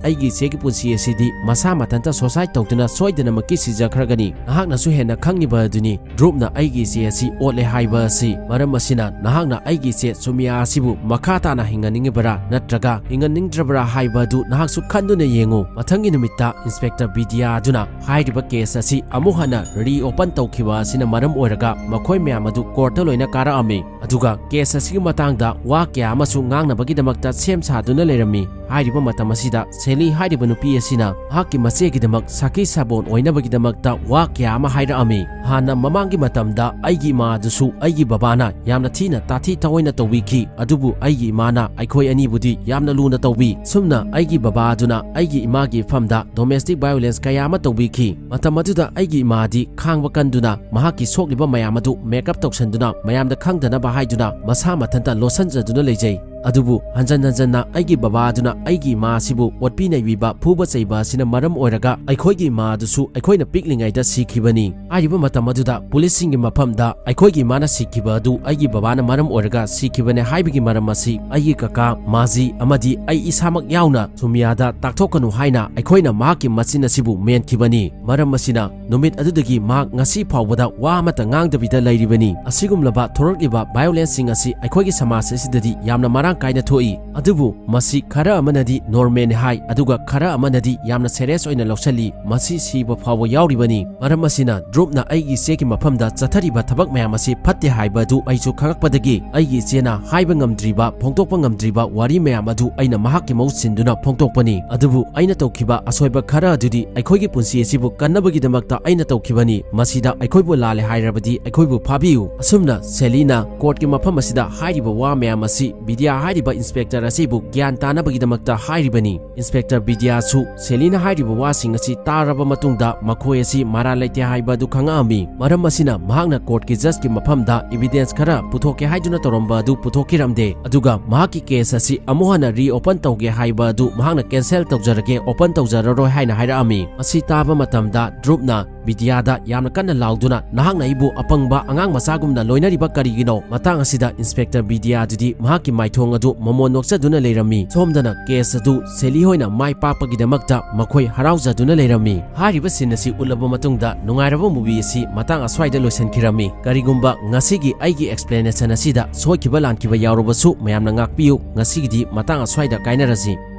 ꯑꯩꯒꯤ ꯏꯆꯦꯒꯤ ꯄꯨꯟꯁꯤ ꯑꯁꯤꯗꯤ ꯃꯁꯥ ꯃꯊꯟꯇ suicide ꯇꯧꯗꯨꯅ ꯁꯣꯏꯗꯅꯃꯛꯀꯤ ꯁꯤꯖꯈ꯭ꯔꯒꯅꯤ꯫ ꯅꯍꯥꯛꯅꯁꯨ ꯍꯦꯟꯅ ꯈꯪꯉꯤꯕ ꯑꯗꯨꯅꯤ ꯙ꯭ꯔꯨꯞꯅ ꯑꯩꯒꯤ ꯏꯆꯦ ꯑꯁꯤ ꯑꯣꯠꯂꯦ ꯍꯥꯏꯕ ꯑꯁꯤ꯫ ꯃꯔꯝ ꯑꯁꯤꯅ ꯅꯍꯥꯛꯅ ꯑꯩꯒꯤ ꯏꯆꯦ ꯁꯨꯃꯤꯌꯥ ꯑꯁꯤꯕꯨ ꯃꯈꯥ ꯇꯥꯅ ꯍꯤꯡꯍꯟꯅꯤꯡꯉꯤꯕ꯭ꯔꯥ ꯅꯠꯇ꯭ꯔꯒ ꯍꯤꯡꯍꯟꯅꯤꯡꯗ꯭ꯔꯕ꯭ꯔꯥ ꯍꯥꯏꯕ ꯑꯗꯨ ꯅꯍꯥꯛꯁꯨ ꯈꯟꯗꯨꯅ ꯌꯦꯡꯉꯨ꯫" ꯃꯊꯪꯒꯤ ꯅꯨꯃꯤꯠꯇ Inspector ꯕꯤꯗ꯭ꯌꯥ ꯑꯗꯨꯅ ꯍꯥꯏꯔꯤꯕ case ꯑꯁꯤ ꯑꯃꯨꯛ ꯍꯟꯅ reopen ꯇꯧꯈꯤꯕ ꯑꯁꯤꯅ ꯃꯔꯝ ꯑꯣꯏꯔꯒ ꯃꯈꯣꯏ ꯃꯌꯥꯝ ꯑꯗꯨ courtꯇ ꯂꯣꯏꯅ ꯀꯥꯔꯛꯑꯝꯃꯤ꯫ ꯑꯗꯨꯒ case ꯑꯁꯤꯒꯤ ꯃꯇꯥꯡꯗ ꯋꯥ ꯀꯌꯥ ꯑꯃꯁꯨ ꯉꯥꯡꯅꯕꯒꯤꯗꯃꯛꯇ ꯁꯦꯝ ꯁꯥꯗꯨꯅ ꯂꯩꯔꯝꯃꯤ꯫ ꯍꯥꯏꯔꯤꯕ ꯃꯇꯝ ꯑꯁꯤꯗ ꯁꯦꯂꯤ ꯍꯥꯏꯔꯤꯕ ꯅꯨꯄꯤ ꯑꯁꯤꯅ ꯃꯍꯥꯛꯀꯤ ꯃꯆꯦꯒꯤꯗꯃꯛ ꯁꯥꯈꯤ ꯁꯥꯕꯣꯟ ꯑꯣꯏꯅꯕꯒꯤꯗꯃꯛꯇ ꯋꯥ ꯀꯌꯥ ꯑꯃ ꯍꯥꯏꯔꯛꯑꯝꯃꯤ꯫ ꯍꯥꯟꯅ ꯃꯃꯥꯡꯒꯤ ꯃꯇꯝꯗ ꯑꯩꯒꯤ ꯏꯃꯥ ꯑꯗꯨꯁꯨ ꯑꯩꯒꯤ ꯕꯕꯥꯅ ꯌꯥꯝꯅ ꯊꯤꯅ ꯇꯥꯊꯤ ꯇꯥꯑꯣꯏꯅ ꯇꯧꯕꯤꯈꯤ, ꯑꯗꯨꯕꯨ ꯑꯩꯒꯤ ꯏꯃꯥꯅ ꯑꯩꯈꯣꯏ ꯑꯅꯤꯕꯨꯗꯤ ꯌꯥꯝꯅ ꯂꯨꯅ ꯇꯧꯕꯤ꯫ ꯁꯨꯝꯅ ꯑꯩꯒꯤ ꯕꯕꯥ ꯑꯗꯨꯅ ꯑꯩꯒꯤ ꯏꯃꯥꯒꯤ ꯏꯐꯝꯗ domestic violence ꯀꯌꯥ ꯑꯃ ꯇꯧꯕꯤꯈꯤ꯫ ꯃꯇꯝ ꯑꯗꯨꯗ ꯑꯩꯒꯤ ꯏꯃꯥꯗꯤ ꯈꯥꯡꯕ ꯀꯟꯗꯨꯅ ꯃꯍꯥꯛꯀꯤ ꯁꯣꯛꯂꯤꯕ ꯃꯌꯥꯝ ꯑꯗꯨ make up ꯇꯧꯁꯟꯗꯨꯅ ꯃꯌꯥꯝꯗ ꯈꯪꯗꯅꯕ ꯍꯥꯏꯗꯨꯅ ꯃꯁꯥ ꯃꯊꯟꯇ ꯂꯣꯠꯁꯟꯖꯗꯨꯅ ꯂꯩꯖꯩ꯫ ꯑꯗꯨꯕꯨ ꯍꯟꯖꯟ ꯍꯟꯖꯟꯅ ꯑꯩꯒꯤ ꯕꯕꯥ ꯑꯗꯨꯅ ꯑꯩꯒꯤ ꯏꯃꯥ ꯑꯁꯤꯕꯨ ꯑꯣꯠꯄꯤ ꯅꯩꯕꯤꯕ, ꯐꯨꯕ ꯆꯩꯕ ꯑꯁꯤꯅ ꯃꯔꯝ ꯑꯣꯏꯔꯒ ꯑꯩꯈꯣꯏꯒꯤ ꯏꯃꯥ ꯑꯗꯨꯁꯨ ꯑꯩꯈꯣꯏꯅ ꯄꯤꯛꯂꯤꯉꯩꯗ ꯁꯤꯈꯤꯕꯅꯤ꯫ ꯍꯥꯏꯔꯤꯕ ꯃꯇꯝ ꯑꯗꯨꯗ ꯄꯨꯂꯤꯁꯁꯤꯡꯒꯤ ꯃꯐꯝꯗ ꯑꯩꯈꯣꯏꯒꯤ ꯏꯃꯥꯅ ꯁꯤꯈꯤꯕ ꯑꯗꯨ ꯑꯩꯒꯤ ꯕꯕꯥꯅ ꯃꯔꯝ ꯑꯣꯏꯔꯒ ꯁꯤꯈꯤꯕꯅꯦ ꯍꯥꯏꯕꯒꯤ ꯃꯔꯝ ꯑꯁꯤ ꯑꯩꯒꯤ ꯀꯀꯥ, ꯃꯥꯖꯤ ꯑꯃꯗꯤ ꯑꯩ ꯏꯁꯥꯃꯛ ꯌꯥꯎꯅ ꯁꯨꯃꯤꯌꯥꯗ ꯇꯥꯛꯊꯣꯛꯀꯅꯨ ꯍꯥꯏꯅ ꯑꯩꯈꯣꯏꯅ ꯃꯍꯥꯛꯀꯤ ꯃꯆꯤꯟ ꯑꯁꯤꯕꯨ ꯃꯦꯟꯈꯤꯕꯅꯤ꯫ ꯃꯔꯝ ꯑꯁꯤꯅ ꯅꯨꯃꯤꯠ ꯑꯗꯨꯗꯒꯤ ꯃꯍꯥꯛ ꯉꯁꯤ ꯐꯥꯎꯕꯗ ꯋꯥ ꯑꯃꯠꯇ ꯉꯥꯡꯗꯕꯤꯗ ꯂꯩꯔꯤꯕꯅꯤ꯫ ꯑꯁꯤꯒꯨꯝꯂꯕ ꯊꯣꯔꯛꯂꯤꯕ violence ꯁꯤꯡ ꯑꯁꯤ ꯑꯩꯈꯣꯏꯒꯤ ꯁꯃꯥꯖ ꯑꯁꯤꯗꯗꯤ ꯌꯥꯝꯅ ꯃꯔꯥꯡ ꯀꯥꯏꯅ ꯊꯣꯛꯏ꯫ ꯑꯗꯨꯕꯨ ꯃꯁꯤ ꯈꯔ ꯑꯃꯅꯗꯤ normal ꯅꯤ ꯍꯥꯏ, ꯑꯗꯨꯒ ꯈꯔ ꯑꯃꯅꯗꯤ ꯌꯥꯝꯅ serious ꯑꯣꯏꯅ ꯂꯧꯁꯤꯜꯂꯤ꯫ ꯃꯁꯤ ꯁꯤꯕ ꯐꯥꯎꯕ ꯌꯥꯎꯔꯤꯕꯅꯤ꯫ ꯃꯔꯝ ꯑꯁꯤꯅ ꯗ꯭ꯔꯨꯞꯅ ꯑꯩꯒꯤ ꯏꯆꯦꯒꯤ ꯃꯐꯝꯗ ꯆꯠꯊꯔꯤꯕ ꯊꯕꯛ ꯃꯌꯥꯝ ꯑꯁꯤ ꯐꯠꯇꯦ ꯍꯥꯏꯕ ꯑꯗꯨ ꯑꯩꯁꯨ ꯈꯪꯂꯛꯄꯗꯒꯤ ꯑꯩꯒꯤ ꯏꯆꯦꯅ ꯍꯥꯏꯕ ꯉꯝꯗ꯭ꯔꯤꯕ, ꯐꯣꯡꯗꯣꯛꯄ ꯉꯝꯗ꯭ꯔꯤꯕ ꯋꯥꯔꯤ ꯃꯌꯥꯝ ꯑꯗꯨ ꯑꯩꯅ ꯃꯍꯥꯛꯀꯤ ꯃꯍꯨꯠ ꯁꯤꯟꯗꯨꯅ ꯐꯣꯡꯗꯣꯛꯄꯅꯤ꯫ ꯑꯗꯨꯕꯨ ꯑꯩꯅ ꯇꯧꯈꯤꯕ ꯑꯁꯣꯏꯕ ꯈꯔ ꯑꯗꯨꯗꯤ ꯑꯩꯈꯣꯏꯒꯤ ꯄꯨꯟꯁꯤ ꯑꯁꯤꯕꯨ ꯀꯟꯅꯕꯒꯤꯗꯃꯛꯇ ꯑꯩꯅ ꯇꯧꯈꯤꯕꯅꯤ꯫ ꯃꯁꯤꯗ ꯑꯩꯈꯣꯏꯕꯨ ꯂꯥꯜꯂꯦ ꯍꯥꯏꯔꯕꯗꯤ ꯑꯩꯈꯣꯏꯕꯨ ꯐꯥꯕꯤꯌꯨ꯫ ꯑꯁꯨꯝꯅ ꯁꯦꯂꯤꯅ court ꯀꯤ ꯃꯐꯝ ꯑꯁꯤꯗ ꯍꯥꯏꯔꯤꯕ ꯋꯥ ꯃꯌꯥꯝ ꯑꯁꯤ ꯕꯤꯗ꯭ꯌꯥ ꯍꯥꯏꯔꯤꯕ inspector ꯑꯁꯤꯕꯨ ꯒ꯭ꯌꯥꯟ ꯇꯥꯅꯕꯒꯤꯗꯃꯛꯇ ꯍꯥꯏꯔꯤꯕꯅꯤ꯫ Inspector ꯕꯤꯗ꯭ꯌꯥꯁꯨ ꯁꯦꯂꯤꯅ ꯍꯥꯏꯔꯤꯕ ꯋꯥꯁꯤꯡ ꯑꯁꯤ ꯇꯥꯔꯕ ꯃꯇꯨꯡꯗ ꯃꯈꯣꯏ ꯑꯁꯤ ꯃꯔꯥꯜ ꯂꯩꯇꯦ ꯍꯥꯏꯕ ꯑꯗꯨ ꯈꯪꯂꯛꯂꯝꯃꯤ꯫ ꯃꯔꯝ ꯑꯁꯤꯅ ꯃꯍꯥꯛꯅ court ꯀꯤ judge ꯀꯤ ꯃꯐꯝꯗ evidence ꯈꯔ ꯄꯨꯊꯣꯛꯀꯦ ꯍꯥꯏꯗꯨꯅ ꯇꯧꯔꯝꯕ ꯑꯗꯨ ꯄꯨꯊꯣꯛꯈꯤꯔꯝꯗꯦ꯫ ꯑꯗꯨꯒ ꯃꯍꯥꯛꯀꯤ case ꯑꯁꯤ ꯑꯃꯨꯛ ꯍꯟꯅ reopen ꯇꯧꯒꯦ ꯍꯥꯏꯕ ꯑꯗꯨ ꯃꯍꯥꯛꯅ cancel ꯇꯧꯖꯔꯒꯦ, open ꯇꯧꯖꯔꯔꯣꯏ ꯍꯥꯏꯅ ꯍꯥꯏꯔꯛꯂꯝꯃꯤ꯫ ꯃꯁꯤ ꯇꯥꯕ ꯃꯇꯝꯗ ꯗ꯭ꯔꯨꯞꯅ ꯕꯤꯗ꯭ꯌꯥꯗ ꯌꯥꯝꯅ ꯀꯟꯅ ꯂꯥꯎꯗꯨꯅ, "ꯅꯍꯥꯛꯅ ꯑꯩꯕꯨ ꯑꯄꯪꯕ ꯑꯉꯥꯡ ꯃꯆꯥꯒꯨꯝꯅ ꯂꯣꯏꯅꯔꯤꯕ ꯀꯔꯤꯒꯤꯅꯣ?" ꯃꯇꯥꯡ ꯑꯁꯤꯗ Inspector ꯕꯤꯗ꯭ꯌꯥ ꯑꯗꯨꯗꯤ ꯃꯍꯥꯛꯀꯤ ꯃꯥꯏꯊꯣꯡ ꯑꯗꯨ ꯃꯃꯣꯟ ꯅꯣꯛꯆꯗꯨꯅ ꯂꯩꯔꯝꯃꯤ꯫ ꯁꯣꯝꯗꯅ case ꯑꯗꯨ ꯁꯦꯂꯤ ꯍꯣꯏꯅ ꯃꯥꯏ ꯄꯥꯛꯄꯒꯤꯗꯃꯛꯇ ꯃꯈꯣꯏ ꯍꯔꯥꯎꯖꯗꯨꯅ ꯂꯩꯔꯝꯃꯤ꯫ ꯍꯥꯏꯔꯤꯕ scene ꯑꯁꯤ ꯎꯠꯂꯕ ꯃꯇꯨꯡꯗ ꯅꯨꯡꯉꯥꯏꯔꯕ movie ꯑꯁꯤ ꯃꯇꯥꯡ ꯑꯁ꯭ꯋꯥꯏꯗ ꯂꯣꯏꯁꯤꯟꯈꯤꯔꯝꯃꯤ꯫ ꯀꯔꯤꯒꯨꯝꯕ ꯉꯁꯤꯒꯤ ꯑꯩꯒꯤ explanation ꯑꯁꯤꯗ ꯁꯣꯏꯈꯤꯕ ꯂꯥꯟꯈꯤꯕ ꯌꯥꯎꯔꯕꯁꯨ ꯃꯌꯥꯝꯅ ꯉꯥꯛꯄꯤꯌꯨ꯫ ꯉꯁꯤꯒꯤꯗꯤ ꯃꯇꯥꯡ ꯑꯁ꯭ꯋꯥꯏꯗ ꯀꯥꯏꯅꯔꯁꯤ꯫